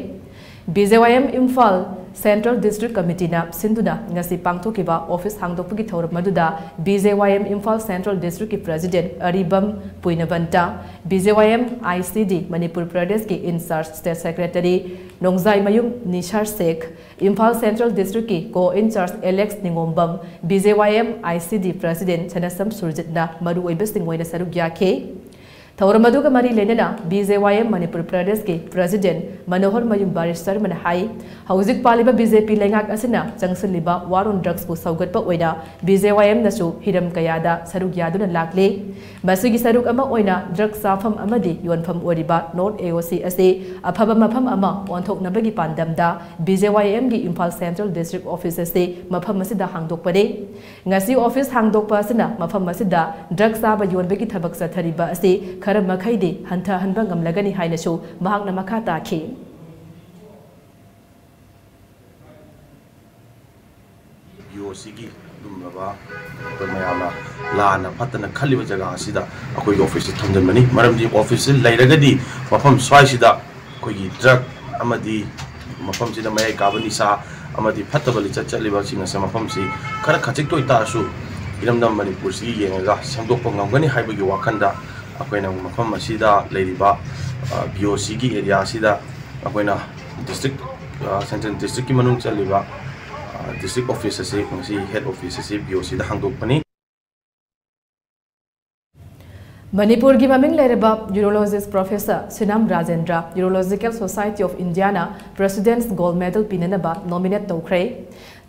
B J Y M Imphal central district ꯀꯃꯤꯇꯤꯅ ꯁꯤꯟꯗꯨꯅ ꯉꯁꯤ ꯄꯥꯡꯊꯣꯛꯈꯤꯕ ꯑꯣꯐꯤꯁ ꯍꯥꯡꯗꯣꯛꯄꯒꯤ ꯊꯧꯔꯝ ꯑꯗꯨꯗ B J Y M Imphal central ꯗꯤꯁꯇ꯭ꯔꯤꯛꯀꯤ ꯄ꯭ꯔꯁꯤꯗꯦꯟꯠ ꯑꯔꯤꯕꯝ ꯄꯨꯏꯅꯕꯟꯇ, B J Y M I C D Manipur ꯄ꯭ꯔꯗꯦꯁꯀꯤ in charge state secretary Nongjaimayum Nisar Sheikh, Imphal central ꯗꯤꯁꯇ꯭ꯔꯤꯛꯀꯤ co in charge Alex Ningombam, B J Y M I C D president ꯁꯅꯁꯝ ꯁꯨꯔꯖꯤꯠꯅ ꯃꯔꯨꯑꯣꯏꯕꯁꯤꯡ ꯑꯣꯏꯅ ꯁꯔꯨꯛ ꯌꯥꯈꯤ꯫ ꯊꯧꯔꯝ ꯑꯗꯨꯒ ꯃꯔꯤ ꯂꯩꯅꯅ B J Y M Manipur ꯄ꯭ꯔꯗꯦꯁꯀꯤ ꯄ꯭ꯔꯦꯁꯤꯗꯦꯟꯠ ꯃꯅꯣꯍꯔ ꯃꯌꯨꯝ ꯕꯥꯔꯤꯁ ꯁꯔꯃꯅ ꯍꯥꯏ, ꯍꯧꯖꯤꯛ ꯄꯥꯜꯂꯤꯕ B J P ꯂꯩꯉꯥꯛ ꯑꯁꯤꯅ ꯆꯪꯁꯤꯜꯂꯤꯕ war on drugsꯄꯨ ꯁꯧꯒꯠꯄ ꯑꯣꯏꯅ B J Y Mꯅꯁꯨ ꯍꯤꯔꯝ ꯀꯌꯥꯗ ꯁꯔꯨꯛ ꯌꯥꯗꯨꯅ ꯂꯥꯛꯂꯤ꯫ ꯃꯁꯤꯒꯤ ꯁꯔꯨꯛ ꯑꯃ ꯑꯣꯏꯅ ꯗ꯭ꯔꯒ ꯆꯥꯐꯝ ꯑꯃꯗꯤ ꯌꯣꯟꯐꯝ ꯑꯣꯏꯔꯤꯕ North A O C ꯑꯁꯤ ꯑꯐꯕ ꯃꯐꯝ ꯑꯃ ꯑꯣꯟꯊꯣꯛꯅꯕꯒꯤ ꯄꯥꯟꯗꯝꯗ B J Y Mꯒꯤ Imphal Central District Office ꯑꯁꯤ ꯃꯐꯝ ꯑꯁꯤꯗ ꯍꯥꯡꯗꯣꯛꯄꯅꯤ꯫ ꯉꯁꯤ office ꯍꯥꯡꯗꯣꯛꯄ ꯑꯁꯤꯅ ꯃꯐꯝ ꯑꯁꯤꯗ ꯗ꯭ꯔꯒ ꯆꯥꯕ ꯌꯣꯟꯕꯒꯤ ꯊꯕꯛ ꯆꯠꯊꯔꯤꯕ ꯑꯁꯤ ꯈꯔ ꯃꯈꯩꯗꯤ ꯍꯟꯊꯍꯟꯕ ꯉꯝꯂꯒꯅꯤ ꯍꯥꯏꯅꯁꯨ ꯃꯍꯥꯛꯅ ꯃꯈꯥ ꯇꯥꯈꯤ꯫ B O Cꯒꯤ ꯑꯗꯨꯒꯨꯝꯂꯕ ꯑꯩꯈꯣꯏ ꯃꯌꯥꯝꯅ ꯂꯥꯟꯅ ꯐꯠꯇꯅ ꯈꯜꯂꯤꯕ ꯖꯒꯥ ꯑꯁꯤꯗ ꯑꯩꯈꯣꯏꯒꯤ officeꯁꯤ ꯊꯝꯖꯤꯟꯕꯅꯤ꯫ ꯃꯔꯝꯗꯤ officeꯁꯤ ꯂꯩꯔꯒꯗꯤ ꯃꯐꯝ ꯁ꯭ꯋꯥꯏꯁꯤꯗ ꯑꯩꯈꯣꯏꯒꯤ ꯗ꯭ꯔꯒ ꯑꯃꯗꯤ ꯃꯐꯝꯁꯤꯗ ꯃꯌꯥꯏ ꯀꯥꯕ ꯅꯤꯁꯥ ꯑꯃꯗꯤ ꯐꯠꯇꯕ ꯂꯤꯆꯠ ꯆꯠꯂꯤꯕꯁꯤꯡ ꯑꯁꯦ ꯃꯐꯝꯁꯤ ꯈꯔ ꯈꯖꯤꯛꯇ ꯑꯣꯏꯇꯥꯔꯁꯨ ꯏꯔꯝꯗꯝ ꯃꯅꯤꯄꯨꯔꯁꯤꯒꯤ ꯌꯦꯡꯉꯒ ꯁꯦꯝꯗꯣꯛꯄ ꯉꯝꯒꯅꯤ ꯍꯥꯏꯕꯒꯤ ꯋꯥꯈꯜꯗ ꯑꯩꯈꯣꯏꯅ ꯃꯐꯝ ꯑꯁꯤꯗ ꯂꯩꯔꯤꯕ B O Cꯒꯤ area ꯑꯁꯤꯗ ꯑꯩꯈꯣꯏꯅ district, Central districtꯀꯤ ꯃꯅꯨꯡ ꯆꯜꯂꯤꯕ district office ꯑꯁꯤ, ꯉꯁꯤ head office ꯑꯁꯤ B O Cꯗ ꯍꯥꯡꯗꯣꯛꯄꯅꯤ꯫ ꯃꯅꯤꯄꯨꯔꯒꯤ ꯃꯃꯤꯡ ꯂꯩꯔꯕ urologist Professor ꯁꯤꯅꯥꯝ Rajendra Urological Society of Indiaꯅ President's Gold Medal ꯄꯤꯅꯅꯕ nominate ꯇꯧꯈ꯭ꯔꯦ꯫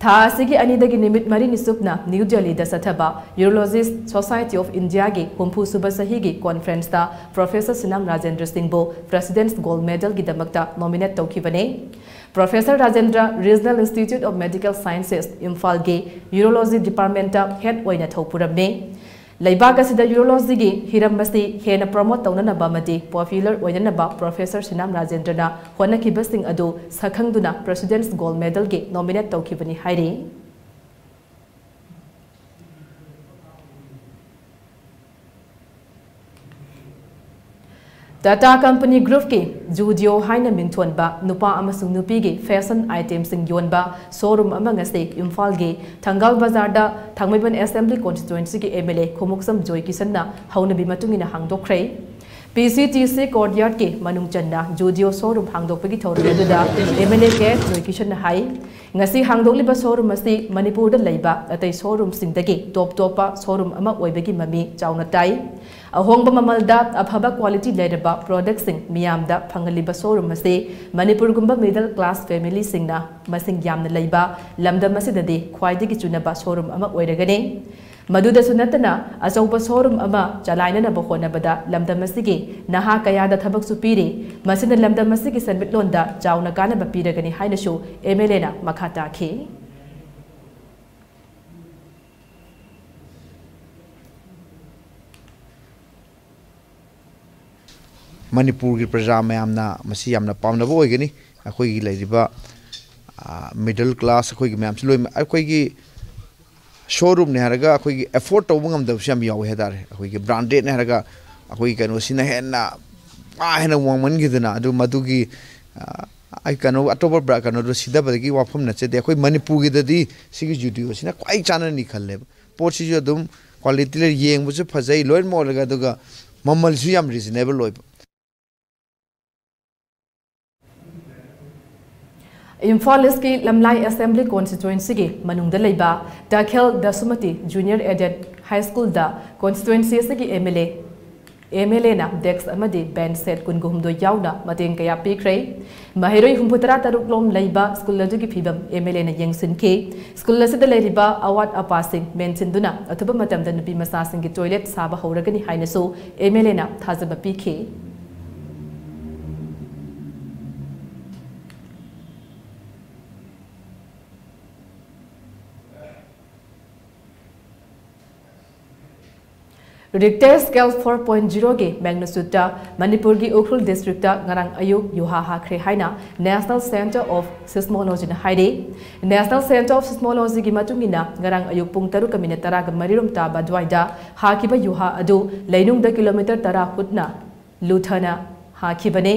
ꯊꯥ ꯑꯁꯤꯒꯤ ꯑꯅꯤꯗꯒꯤ ꯅꯨꯃꯤꯠ ꯃꯔꯤꯅꯤ ꯆꯨꯞꯅ ꯅ꯭ꯌꯨ ꯗꯦꯜꯂꯤꯗ ꯆꯠꯊꯕ Urologist Society of Indiaꯒꯤ ꯍꯨꯝꯐꯨ ꯁꯨꯕ ꯆꯍꯤꯒꯤ conferenceꯇ Professor ꯁꯤꯅꯥꯝ Rajendra ꯁꯤꯡꯕꯨ President's Gold Medalꯒꯤꯗꯃꯛꯇ nominate ꯇꯧꯈꯤꯕꯅꯤ꯫ Professor Rajendra Regional Institute of Medical Sciences ꯏꯝꯐꯥꯜꯒꯤ Urology Departmentꯇ head ꯑꯣꯏꯅ ꯊꯧ ꯄꯨꯔꯝꯃꯤ꯫ ꯂꯩꯕꯥꯛ ꯑꯁꯤꯗ urologyꯒꯤ ꯍꯤꯔꯝ ꯑꯁꯤ ꯍꯦꯟꯅ promote ꯇꯧꯅꯅꯕ ꯑꯃꯗꯤ popular ꯑꯣꯏꯅꯅꯕ Professor ꯁꯤꯅꯥꯝ ꯔꯥꯖꯦꯟꯗ꯭ꯔꯅ ꯍꯣꯠꯅꯈꯤꯕꯁꯤꯡ ꯑꯗꯨ ꯁꯛꯈꯪꯗꯨꯅ President's Gold Medalꯒꯤ nominate ꯇꯧꯈꯤꯕꯅꯤ ꯍꯥꯏꯔꯤ꯫ Tata Company Groupꯀꯤ Zudio ꯍꯥꯏꯅ ꯃꯤꯡꯊꯣꯟꯕ ꯅꯨꯄꯥ ꯑꯃꯁꯨꯡ ꯅꯨꯄꯤꯒꯤ fashion itemꯁꯤꯡ ꯌꯣꯟꯕ showroom ꯑꯃ ꯉꯁꯤ ꯏꯝꯐꯥꯜꯒꯤ ꯊꯪꯒꯥꯜ ꯕꯖꯥꯔꯗ ꯊꯥꯡꯃꯩꯕꯟ Assembly Constituencyꯒꯤ M L A ꯈꯨꯃꯨꯛꯁꯝ ꯖꯣꯏ ꯀꯤꯁꯟꯅ ꯍꯧꯅꯕꯤ ꯃꯇꯨꯡ ꯏꯟꯅ ꯍꯥꯡꯗꯣꯛꯈ꯭ꯔꯦ꯫ ꯄꯤ ꯁꯤ ꯇꯤ ꯁꯤ ꯀꯣꯔꯠꯌꯥꯔꯗꯀꯤ ꯃꯅꯨꯡ ꯆꯟꯅ ꯖꯨꯗꯤꯑꯣ ꯁꯣꯔꯨꯝ ꯍꯥꯡꯗꯣꯛꯄꯒꯤ ꯊꯧꯔꯝ ꯑꯗꯨꯗ ꯑꯦꯝ ꯑꯦꯜ ꯑꯦ ꯀꯦ ꯖꯣꯏꯀꯤꯁꯟꯅ ꯍꯥꯏ, ꯉꯁꯤ ꯍꯥꯡꯗꯣꯛꯂꯤꯕ ꯁꯣꯔꯨꯝ ꯑꯁꯤ ꯃꯅꯤꯄꯨꯔꯗ ꯂꯩꯕ ꯑꯇꯩ ꯁꯣꯔꯨꯝꯁꯤꯡꯗꯒꯤ ꯇꯣꯞ ꯇꯣꯞꯄ ꯁꯣꯔꯨꯝ ꯑꯃ ꯑꯣꯏꯕꯒꯤ ꯃꯃꯤ ꯆꯥꯎꯅ ꯇꯥꯏ꯫ ꯑꯍꯣꯡꯕ ꯃꯃꯜꯗ ꯑꯐꯕ ꯀ꯭ꯋꯥꯂꯤꯇꯤ ꯂꯩꯔꯕ ꯄ꯭ꯔꯣꯗꯛꯁꯤꯡ ꯃꯤꯌꯥꯝꯗ ꯐꯪꯍꯜꯂꯤꯕ ꯁꯣꯔꯨꯝ ꯑꯁꯤ ꯃꯅꯤꯄꯨꯔꯒꯨꯝꯕ ꯃꯤꯗꯜ ꯀ꯭ꯂꯥꯁ ꯐꯦꯃꯤꯂꯤꯁꯤꯡꯅ ꯃꯁꯤꯡ ꯌꯥꯝꯅ ꯂꯩꯕ ꯂꯝꯗꯝ ꯑꯁꯤꯗꯗꯤ ꯈ꯭ꯋꯥꯏꯗꯒꯤ ꯆꯨꯅꯕ ꯁꯣꯔꯨꯝ ꯑꯃ ꯑꯣꯏꯔꯒꯅꯤ꯫ ꯃꯗꯨꯗꯁꯨ ꯅꯠꯇꯅ, ꯑꯆꯧꯕ ꯁꯣꯔꯨꯝ ꯑꯃ ꯆꯂꯥꯏꯅꯅꯕ ꯍꯣꯠꯅꯕꯗ ꯂꯝꯗꯝ ꯑꯁꯤꯒꯤ ꯅꯍꯥ ꯀꯌꯥꯗ ꯊꯕꯛꯁꯨ ꯄꯤꯔꯤ꯫ ꯃꯁꯤꯅ ꯂꯝꯗꯝ ꯑꯁꯤꯒꯤ ꯁꯦꯟꯃꯤꯠꯂꯣꯟꯗ ꯆꯥꯎꯅ ꯀꯥꯟꯅꯕ ꯄꯤꯔꯒꯅꯤ ꯍꯥꯏꯅꯁꯨ ꯑꯦꯝ ꯑꯦꯜ ꯑꯦꯅ ꯃꯈꯥ ꯇꯥꯈꯤ꯫ ꯃꯅꯤꯄꯨꯔꯒꯤ ꯄ꯭ꯔꯖꯥ ꯃꯌꯥꯝꯅ ꯃꯁꯤ ꯌꯥꯝꯅ ꯄꯥꯝꯅꯕ ꯑꯣꯏꯒꯅꯤ꯫ ꯑꯩꯈꯣꯏꯒꯤ ꯂꯩꯔꯤꯕ, ꯑ, ꯃꯤꯗꯜ ꯀ꯭ꯂꯥꯁ ꯑꯩꯈꯣꯏꯒꯤ ꯃꯌꯥꯝꯁꯤ ꯂꯣꯏꯅꯃꯛ ꯑꯩꯈꯣꯏꯒꯤ ꯁꯣꯔꯨꯝꯅꯦ ꯍꯥꯏꯔꯒ ꯑꯩꯈꯣꯏꯒꯤ ꯑꯦꯐꯣꯔꯗ ꯇꯧꯕ ꯉꯝꯗꯕꯁꯨ ꯌꯥꯝ ꯌꯥꯎꯋꯦ ꯍꯥꯏꯇꯥꯔꯦ꯫ ꯑꯩꯈꯣꯏꯒꯤ ꯕ꯭ꯔꯥꯟꯗꯦꯗꯅꯦ ꯍꯥꯏꯔꯒ ꯑꯩꯈꯣꯏꯒꯤ ꯀꯩꯅꯣꯁꯤꯅ ꯍꯦꯟꯅ ꯀꯥ ꯍꯦꯟꯅ ꯋꯥꯡꯃꯟꯈꯤꯗꯅ, ꯑꯗꯨ ꯃꯗꯨꯒꯤ, ꯑ, ꯑꯩ ꯀꯩꯅꯣ ꯑꯇꯣꯞꯄ ꯕ꯭ꯔꯥ-, ꯀꯩꯅꯣꯗꯣ ꯁꯤꯗꯕꯗꯒꯤ ꯋꯥꯐꯝ ꯅꯠꯆꯗꯦ꯫ ꯑꯩꯈꯣꯏ ꯃꯅꯤꯄꯨꯔꯒꯤꯗꯗꯤ ꯁꯤꯒꯤ ꯖꯨꯗꯤꯑꯣꯁꯤꯅ ꯈ꯭ꯋꯥꯏ ꯆꯥꯟꯅꯅꯤ ꯈꯜꯂꯦꯕ꯫ ꯄꯣꯠꯁꯤꯁꯨ ꯑꯗꯨꯝ ꯀ꯭ꯋꯥꯂꯤꯇꯤ ꯂꯩ, ꯌꯦꯡꯕꯁꯨ ꯐꯖꯩ, ꯂꯣꯏꯅꯃꯛ ꯑꯣꯏꯔꯒ, ꯑꯗꯨꯒ ꯃꯃꯜꯁꯨ ꯌꯥꯝ ꯔꯤꯖꯅꯦꯕꯜ ꯑꯣꯏꯕ꯫ ꯏꯝꯐꯥꯜ ꯏꯁꯀꯤ ꯂꯝꯂꯥꯏ ꯑꯦꯁꯦꯝꯕ꯭ꯂꯤ ꯀꯣꯟꯁꯇꯤꯇ꯭ꯋꯦꯟꯁꯤꯒꯤ ꯃꯅꯨꯡꯗ ꯂꯩꯕ ꯇꯈꯦꯜ ꯗꯁꯨꯃꯇꯤ ꯖꯨꯅꯤꯌꯔ ꯑꯦꯗꯦꯗ ꯍꯥꯏ ꯁ꯭ꯀꯨꯜꯗ ꯀꯣꯟꯁꯇꯤꯇ꯭ꯋꯦꯟꯁꯤ ꯑꯁꯤꯒꯤ ꯑꯦꯝ ꯑꯦꯜ ꯑꯦ, ꯑꯦꯝ ꯑꯦꯜ ꯑꯦꯅ ꯗꯦꯛꯁ ꯑꯃꯗꯤ ꯕꯦꯟꯆ ꯁꯦꯠ ꯀꯨꯟꯒ ꯍꯨꯝꯗꯣꯏ ꯌꯥꯎꯅ ꯃꯇꯦꯡ ꯀꯌꯥ ꯄꯤꯈ꯭ꯔꯦ꯫ ꯃꯍꯩꯔꯣꯏ ꯍꯨꯝꯐꯨꯇꯔꯥ ꯇꯔꯨꯛ ꯂꯣꯝ ꯂꯩꯕ ꯁ꯭ꯀꯨꯜ ꯑꯗꯨꯒꯤ ꯐꯤꯕꯝ ꯑꯦꯝ ꯑꯦꯜ ꯑꯦꯅ ꯌꯦꯡꯁꯤꯟꯈꯤ꯫ ꯁ꯭ꯀꯨꯜ ꯑꯁꯤꯗ ꯂꯩꯔꯤꯕ ꯑꯋꯥꯠ ꯑꯄꯥꯁꯤꯡ ꯃꯦꯟꯁꯤꯟꯗꯨꯅ ꯑꯊꯨꯕ ꯃꯇꯝꯗ ꯅꯨꯄꯤ ꯃꯆꯥꯁꯤꯡꯒꯤ ꯇꯣꯏꯂꯦꯠ ꯁꯥꯕ ꯍꯧꯔꯒꯅꯤ ꯍꯥꯏꯅꯁꯨ ꯑꯦꯝ ꯑꯦꯜ ꯑꯦꯅ ꯊꯥꯖꯕ ꯄꯤꯈꯤ꯫ ꯔꯤꯛꯇꯔ ꯁ꯭ꯀꯦꯜ ꯐꯣꯔ ꯄꯣꯏꯟ ꯖꯤꯔꯣꯒꯤ ꯃꯦꯒꯅꯤꯆꯨꯠꯇ ꯃꯅꯤꯄꯨꯔꯒꯤ ꯎꯈ꯭ꯔꯨꯜ ꯗꯤꯁꯇ꯭ꯔꯤꯛꯇ ꯉꯔꯥꯡ ꯑꯌꯨꯛ ꯌꯨꯍꯥ ꯍꯥꯈ꯭ꯔꯦ ꯍꯥꯏꯅ ꯅꯦꯁꯅꯦꯜ ꯁꯦꯟꯇꯔ ꯑꯣꯐ ꯁꯤꯁꯃꯣꯂꯣꯖꯤꯅ ꯍꯥꯏꯔꯤ꯫ ꯅꯦꯁꯅꯦꯜ ꯁꯦꯟꯇꯔ ꯑꯣꯐ ꯁꯤꯁꯃꯣꯂꯣꯖꯤꯒꯤ ꯃꯇꯨꯡ ꯏꯟꯅ ꯉꯔꯥꯡ ꯑꯌꯨꯛ ꯄꯨꯡ ꯇꯔꯨꯛꯀ ꯃꯤꯅꯤꯠ ꯇꯔꯥꯒ ꯃꯔꯤꯔꯣꯝ ꯇꯥꯕ ꯑꯗꯨꯋꯥꯏꯗ ꯍꯥꯈꯤꯕ ꯌꯨꯍꯥ ꯑꯗꯨ ꯂꯩꯅꯨꯡꯗ ꯀꯤꯂꯣꯃꯤꯇꯔ ꯇꯔꯥ ꯍꯨꯠꯅ ꯂꯨꯊꯅ ꯍꯥꯈꯤꯕꯅꯤ꯫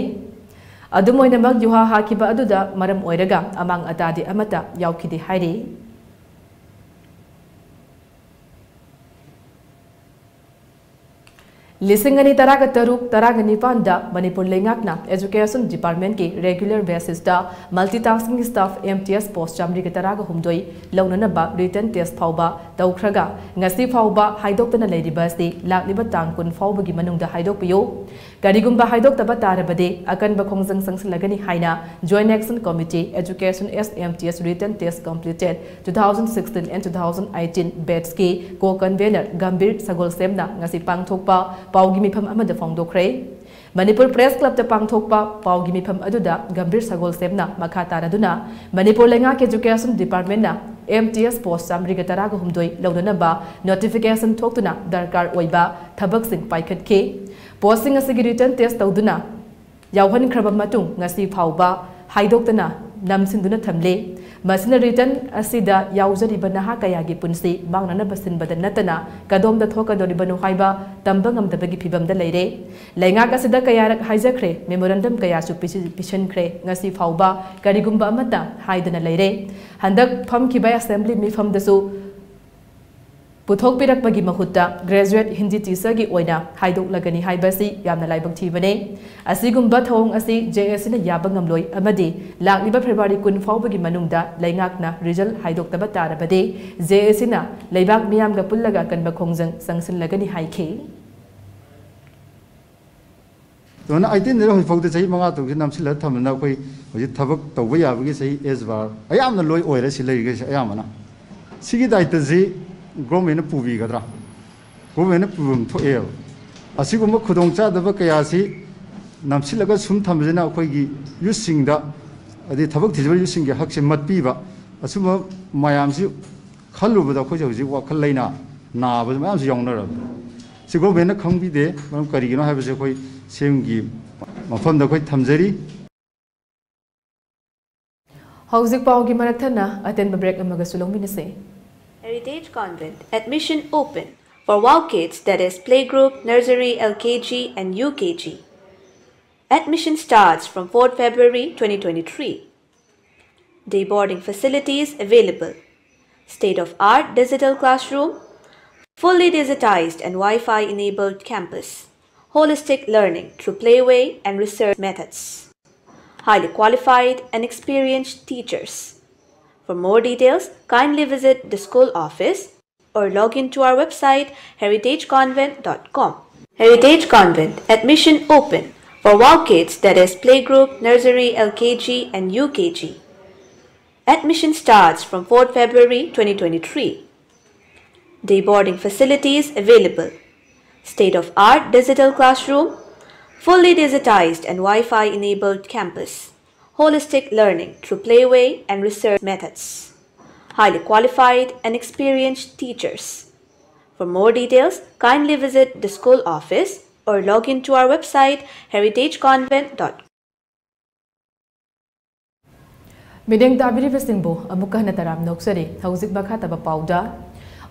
ꯑꯗꯨꯝ ꯑꯣꯏꯅꯃꯛ, ꯌꯨꯍꯥ ꯍꯥꯈꯤꯕ ꯑꯗꯨꯗ ꯃꯔꯝ ꯑꯣꯏꯔꯒ ꯑꯃꯥꯡ ꯑꯇꯥꯗꯤ ꯑꯃꯠꯇ ꯌꯥꯎꯈꯤꯗꯦ ꯍꯥꯏꯔꯤ꯫ ꯂꯤꯁꯤꯡ ꯑꯅꯤ ꯇꯔꯥꯒ ꯇꯔꯨꯛ ꯇꯔꯥꯒ ꯅꯤꯄꯥꯟꯗ ꯃꯅꯤꯄꯨꯔ ꯂꯩꯉꯥꯛꯅ Education Departmentꯀꯤ regular basisꯇ multitasking staff MTS post ꯆꯥꯃꯔꯤꯒ ꯇꯔꯥꯒ ꯍꯨꯝꯗꯣꯏ ꯂꯧꯅꯅꯕ written test ꯐꯥꯎꯕ ꯇꯧꯈ꯭ꯔꯒ ꯉꯁꯤ ꯐꯥꯎꯕ ꯍꯥꯏꯗꯣꯛꯇꯅ ꯂꯩꯔꯤꯕ ꯑꯁꯤ ꯂꯥꯛꯂꯤꯕ ꯇꯥꯡ ꯀꯨꯟ ꯐꯥꯎꯕꯒꯤ ꯃꯅꯨꯡꯗ ꯍꯥꯏꯗꯣꯛꯄꯤꯌꯨ꯫ ꯀꯔꯤꯒꯨꯝꯕ ꯍꯥꯏꯗꯣꯛꯇꯕ ꯇꯥꯔꯕꯗꯤ ꯑꯀꯟꯕ ꯈꯣꯡꯖꯪ ꯆꯪꯁꯤꯜꯂꯒꯅꯤ ꯍꯥꯏꯅ Joint Action Committee Education as MTS written test completed two thousand sixteen and two thousand eighteen batchꯀꯤ co-convener Gambhir ꯁꯒꯣꯜꯁꯦꯝꯅ ꯉꯁꯤ ꯄꯥꯡꯊꯣꯛꯄ ꯄꯥꯎꯒꯤ ꯃꯤꯐꯝ ꯑꯃꯗ ꯐꯣꯡꯗꯣꯛꯈ꯭ꯔꯦ꯫ ꯃꯅꯤꯄꯨꯔ Press Clubꯇ ꯄꯥꯡꯊꯣꯛꯄ ꯄꯥꯎꯒꯤ ꯃꯤꯐꯝ ꯑꯗꯨꯗ ꯒꯝꯚꯤꯔ ꯁꯒꯣꯜꯁꯦꯝꯅ ꯃꯈꯥ ꯇꯥꯔꯗꯨꯅ ꯃꯅꯤꯄꯨꯔ ꯂꯩꯉꯥꯛꯀꯤ Education Departmentꯅ MTS post ꯆꯥꯃꯔꯤꯒ ꯇꯔꯥꯒ ꯍꯨꯝꯗꯣꯏ ꯂꯧꯅꯅꯕ notification ꯊꯣꯛꯇꯨꯅ ꯗꯔꯀꯥꯔ ꯑꯣꯏꯕ ꯊꯕꯛꯁꯤꯡ ꯄꯥꯏꯈꯠꯈꯤ꯫ Postꯁꯤꯡ ꯑꯁꯤꯒꯤ written test ꯇꯧꯗꯨꯅ ꯌꯥꯎꯍꯟꯈ꯭ꯔꯕ ꯃꯇꯨꯡ ꯉꯁꯤ ꯐꯥꯎꯕ ꯍꯥꯏꯗꯣꯛꯇꯅ ꯅꯝꯁꯤꯟꯗꯨꯅ ꯊꯝꯂꯤ꯫ ꯃꯁꯤꯅ written ꯑꯁꯤꯗ ꯌꯥꯎꯖꯔꯤꯕ ꯅꯍꯥ ꯀꯌꯥꯒꯤ ꯄꯨꯟꯁꯤ ꯃꯥꯡꯅꯅꯕ ꯁꯤꯟꯕꯗ ꯅꯠꯇꯅ ꯀꯗꯣꯝꯗ ꯊꯣꯛꯀꯗꯧꯔꯤꯕꯅꯣ ꯍꯥꯏꯕ ꯇꯝꯕ ꯉꯝꯗꯕꯒꯤ ꯐꯤꯚꯝꯗ ꯂꯩꯔꯦ꯫ ꯂꯩꯉꯥꯛ ꯑꯁꯤꯗ ꯀꯌꯥꯔꯛ ꯍꯥꯏꯖꯈ꯭ꯔꯦ, memorandum ꯀꯌꯥꯁꯨ ꯄꯤꯁꯤ-, ꯄꯤꯁꯤꯟꯈ꯭ꯔꯦ, ꯉꯁꯤ ꯐꯥꯎꯕ ꯀꯔꯤꯒꯨꯝꯕ ꯑꯃꯠꯇ ꯍꯥꯏꯗꯅ ꯂꯩꯔꯦ꯫ ꯍꯟꯗꯛ ꯐꯝꯈꯤꯕ assembly ꯃꯤꯐꯝꯗꯁꯨ ꯄꯨꯊꯣꯛꯄꯤꯔꯛꯄꯒꯤ ꯃꯍꯨꯠꯇ graduate Hindi teacherꯒꯤ ꯑꯣꯏꯅ ꯍꯥꯏꯗꯣꯛꯂꯒꯅꯤ ꯍꯥꯏꯕ ꯑꯁꯤ ꯌꯥꯝꯅ ꯂꯥꯏꯕꯛ ꯊꯤꯕꯅꯦ꯫ ꯑꯁꯤꯒꯨꯝꯕ ꯊꯧꯑꯣꯡ ꯑꯁꯤ JACꯅ ꯌꯥꯕ ꯉꯝꯂꯣꯏ ꯑꯃꯗꯤ ꯂꯥꯛꯂꯤꯕ February ꯀꯨꯟ ꯐꯥꯎꯕꯒꯤ ꯃꯅꯨꯡꯗ ꯂꯩꯉꯥꯛꯅ result ꯍꯥꯏꯗꯣꯛꯇꯕ ꯇꯥꯔꯕꯗꯤ JACꯅ ꯂꯩꯕꯥꯛ ꯃꯤꯌꯥꯝꯒ ꯄꯨꯜꯂꯒ ꯑꯀꯟꯕ ꯈꯣꯡꯖꯪ ꯆꯪꯁꯤꯜꯂꯒꯅꯤ ꯍꯥꯏꯈꯤ꯫ ꯇꯨ ꯊꯥꯎꯖꯟ ꯑꯩꯠꯇꯤꯟꯗꯒꯤ ꯍꯧꯖꯤꯛ ꯐꯥꯎꯗ ꯆꯍꯤ ꯃꯉꯥ ꯇꯔꯨꯛꯁꯤ ꯅꯝꯁꯤꯜꯂꯒ ꯊꯝꯕꯅ ꯑꯩꯈꯣꯏ ꯍꯧꯖꯤꯛ ꯊꯕꯛ ꯇꯧꯕ ꯌꯥꯕꯒꯤ ꯆꯍꯤ age bar ꯑꯌꯥꯝꯕꯅ ꯂꯣꯏ ꯑꯣꯏꯔꯦ꯫ ꯁꯤ ꯂꯩꯔꯤꯈꯩꯁꯦ ꯑꯌꯥꯝꯕꯅ ꯁꯤꯒꯤ ꯗꯥꯏꯇꯁꯤ ꯒꯣꯔꯃꯦꯟꯅ ꯄꯨꯕꯤꯒꯗ꯭ꯔꯥ? ꯒꯣꯔꯃꯦꯟꯅ ꯄꯨꯐꯝ ꯊꯣꯛꯑꯦꯕ꯫ ꯑꯁꯤꯒꯨꯝꯕ ꯈꯨꯗꯣꯡꯆꯥꯗꯕ ꯀꯌꯥꯁꯤ ꯅꯝꯁꯤꯜꯂꯒ ꯁꯨꯝ ꯊꯝꯕꯁꯤꯅ ꯑꯩꯈꯣꯏꯒꯤ ꯌꯨꯠꯁꯤꯡꯗ, ꯑꯗꯩ ꯊꯕꯛ ꯊꯤꯖꯤꯟꯕ ꯌꯨꯠꯁꯤꯡꯒꯤ ꯍꯛꯁꯦ ꯃꯠꯄꯤꯕ, ꯑꯁꯨꯝꯕ ꯃꯌꯥꯝꯁꯤ ꯈꯜꯂꯨꯕꯗ ꯑꯩꯈꯣꯏꯁꯦ ꯍꯧꯖꯤꯛ ꯋꯥꯈꯜ ꯂꯩꯅꯥ ꯅꯥꯕꯁꯨ ꯃꯌꯥꯝꯁꯨ ꯌꯥꯎꯅꯔꯕꯅꯤ꯫ ꯁꯤ ꯒꯣꯔꯃꯦꯟꯅ ꯈꯪꯕꯤꯗꯦ꯫ ꯃꯔꯝ ꯀꯔꯤꯒꯤꯅꯣ ꯍꯥꯏꯕꯁꯦ ꯑꯩꯈꯣꯏ ꯁꯤꯒꯤ ꯃꯐꯝꯗ ꯑꯩꯈꯣꯏ ꯊꯝꯖꯔꯤ꯫ ꯍꯧꯖꯤꯛ ꯄꯥꯎꯒꯤ ꯃꯔꯛ ꯊꯠꯅ ꯑꯇꯦꯟꯕ break ꯑꯃꯒꯁꯨ ꯂꯧꯃꯤꯟꯅꯁꯦ꯫ Heritage Convent. Admission open for wow kids, that is playgroup, nursery, LKG and UKG. Admission starts from fourth February twenty twenty-three. Day boarding facilities available. State of art digital classroom, Fully digitized and Wi-Fi enabled campus. Holistic learning through playway and research methods. Highly qualified and experienced teachers. For more details, kindly visit the school office or log in to our website heritageconvent dot com. Heritage Convent, admission open for WOW kids, that is playgroup, nursery, L K G and U K G. Admission starts from fourth February twenty twenty-three. Day boarding facilities available. State-of-art digital classroom, fully digitized and Wi-Fi enabled campus. Holistic learning through playway and research methods. Highly qualified and experienced teachers. For more details, kindly visit the school office or log in to our website heritageconvent dot com. ꯃꯤꯠꯌꯦꯡ ꯇꯥꯕꯤꯔꯤꯕꯁꯤꯡꯕꯨ ꯑꯃꯨꯛꯀ ꯍꯟꯅ ꯇꯔꯥꯝꯅ ꯑꯣꯛꯆꯔꯤ꯫ ꯍꯧꯖꯤꯛ ꯃꯈꯥ ꯇꯥꯕ ꯄꯥꯎꯗ,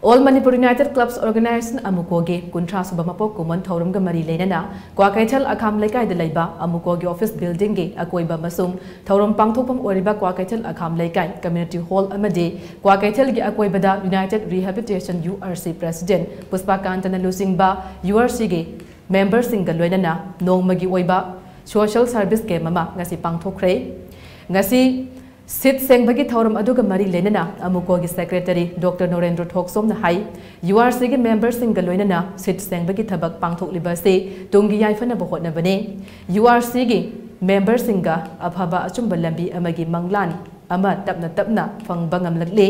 All Manipur United Clubs Organization, ꯑꯃꯨꯀꯣꯒꯤ ꯀꯨꯟꯊ꯭ꯔꯥ ꯁꯨꯕ ꯃꯄꯣꯛ ꯀꯨꯝꯑꯣꯟ ꯊꯧꯔꯝꯒ ꯃꯔꯤ ꯂꯩꯅꯅ ꯀ꯭ꯋꯥꯀꯩꯊꯦꯜ ꯑꯈꯥꯝ ꯂꯩꯀꯥꯏꯗ ꯂꯩꯕ ꯑꯃꯨꯀꯣꯒꯤ office buildingꯒꯤ ꯑꯀꯣꯏꯕ ꯑꯃꯁꯨꯡ ꯊꯧꯔꯝ ꯄꯥꯡꯊꯣꯛꯐꯝ ꯑꯣꯏꯔꯤꯕ ꯀ꯭ꯋꯥꯀꯩꯊꯦꯜ ꯑꯈꯥꯝ ꯂꯩꯀꯥꯏ community hall ꯑꯃꯗꯤ ꯀ꯭ꯋꯥꯀꯩꯊꯦꯜꯒꯤ ꯑꯀꯣꯏꯕꯗ United Rehabilitation, U R C, President ꯄꯨꯁꯄꯥꯀꯥꯟꯇꯅ ꯂꯨꯆꯤꯡꯕ U R Cꯒꯤ memberꯁꯤꯡꯒ ꯂꯣꯏꯅꯅ ꯅꯣꯡꯃꯒꯤ ꯑꯣꯏꯕ social service camp ꯑꯃ ꯉꯁꯤ ꯄꯥꯡꯊꯣꯛꯈ꯭ꯔꯦ꯫ ꯉꯁꯤ seat ꯁꯦꯡꯕꯒꯤ ꯊꯧꯔꯝ ꯑꯗꯨꯒ ꯃꯔꯤ ꯂꯩꯅꯅ ꯑꯃꯨꯀꯣꯒꯤ secretary Doctor ꯅꯣꯔꯦꯟꯗ꯭ꯔ ꯊꯣꯛꯆꯣꯝꯅ ꯍꯥꯏ, U R Cꯒꯤ memberꯁꯤꯡꯒ ꯂꯣꯏꯅꯅ seat ꯁꯦꯡꯕꯒꯤ ꯊꯕꯛ ꯄꯥꯡꯊꯣꯛꯂꯤꯕ ꯑꯁꯤ ꯇꯨꯡꯒꯤ ꯌꯥꯏꯐꯅꯕ ꯍꯣꯠꯅꯕꯅꯤ꯫ U R Cꯒꯤ memberꯁꯤꯡꯒ ꯑꯐꯕ ꯑꯆꯨꯝꯕ ꯂꯝꯕꯤ ꯑꯃꯒꯤ ꯃꯪꯂꯥꯟ ꯑꯃ ꯇꯞꯅ ꯇꯞꯅ ꯐꯪꯕ ꯉꯝꯂꯛꯂꯤ꯫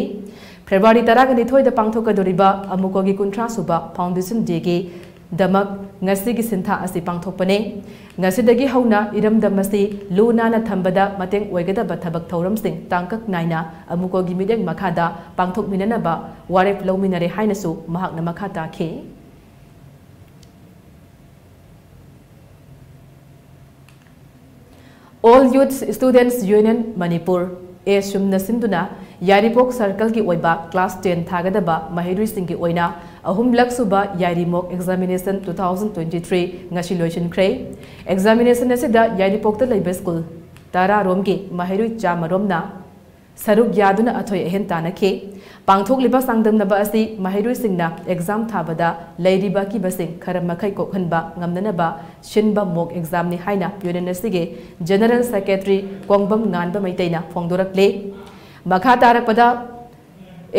February ꯇꯔꯥꯒ ꯅꯤꯊꯣꯏꯗ ꯄꯥꯡꯊꯣꯛꯀꯗꯧꯔꯤꯕ ꯑꯃꯨꯀꯣꯒꯤ ꯀꯨꯟꯊ꯭ꯔꯥ ꯁꯨꯕ Foundation Dayꯒꯤ ꯗꯃꯛ ꯉꯁꯤꯒꯤ ꯁꯤꯟꯊꯥ ꯑꯁꯤ ꯄꯥꯡꯊꯣꯛꯄꯅꯤ꯫ ꯉꯁꯤꯗꯒꯤ ꯍꯧꯅ ꯏꯔꯝꯗꯝ ꯑꯁꯤ ꯂꯨ ꯅꯥꯟꯅ ꯊꯝꯕꯗ ꯃꯇꯦꯡ ꯑꯣꯏꯒꯗꯕ ꯊꯕꯛ ꯊꯧꯔꯝꯁꯤꯡ ꯇꯥꯡꯀꯛ ꯅꯥꯏꯅ ꯑꯃꯨꯀꯣꯒꯤ ꯃꯤꯠꯌꯦꯡ ꯃꯈꯥꯗ ꯄꯥꯡꯊꯣꯛꯃꯤꯟꯅꯅꯕ ꯋꯥꯔꯦꯞ ꯂꯧꯃꯤꯟꯅꯔꯦ ꯍꯥꯏꯅꯁꯨ ꯃꯍꯥꯛꯅ ꯃꯈꯥ ꯇꯥꯈꯤ꯫ All Youth Students Union Manipur, AYSYUMꯅ ꯁꯤꯟꯗꯨꯅ ꯌꯥꯏꯔꯤꯄꯣꯛ circleꯒꯤ ꯑꯣꯏꯕ class ten ꯊꯥꯒꯗꯕ ꯃꯍꯩꯔꯣꯏꯁꯤꯡꯒꯤ ꯑꯣꯏꯅ ꯑꯍꯨꯝꯂꯛ ꯁꯨꯕ ꯌꯥꯏꯔꯤ mock examination two thousand twenty-three ꯉꯁꯤ ꯂꯣꯏꯁꯤꯟꯈ꯭ꯔꯦ꯫ Examination ꯑꯁꯤꯗ ꯌꯥꯏꯔꯤꯄꯣꯛꯇ ꯂꯩꯕ school ꯇꯔꯥ ꯔꯣꯝꯒꯤ ꯃꯍꯩꯔꯣꯏ ꯆꯥꯝꯃ ꯔꯣꯝꯅ ꯁꯔꯨꯛ ꯌꯥꯗꯨꯅ ꯑꯊꯣꯏ ꯑꯍꯦꯟ ꯇꯥꯟꯅꯈꯤ꯫ ꯄꯥꯡꯊꯣꯛꯂꯤꯕ ꯆꯥꯡꯗꯝꯅꯕ ꯑꯁꯤ ꯃꯍꯩꯔꯣꯏꯁꯤꯡꯅ exam ꯊꯥꯕꯗ ꯂꯩꯔꯤꯕ ꯑꯀꯤꯕꯁꯤꯡ ꯈꯔ ꯃꯈꯩ ꯀꯣꯛꯍꯟꯕ ꯉꯝꯅꯅꯕ ꯁꯤꯟꯕ mock examꯅꯤ ꯍꯥꯏꯅ union ꯑꯁꯤꯒꯤ General Secretary ꯀꯣꯡꯕꯝ ꯉꯥꯟꯕ ꯃꯩꯇꯩꯅ ꯐꯣꯡꯗꯣꯔꯛꯂꯤ꯫ ꯃꯈꯥ ꯇꯥꯔꯛꯄꯗ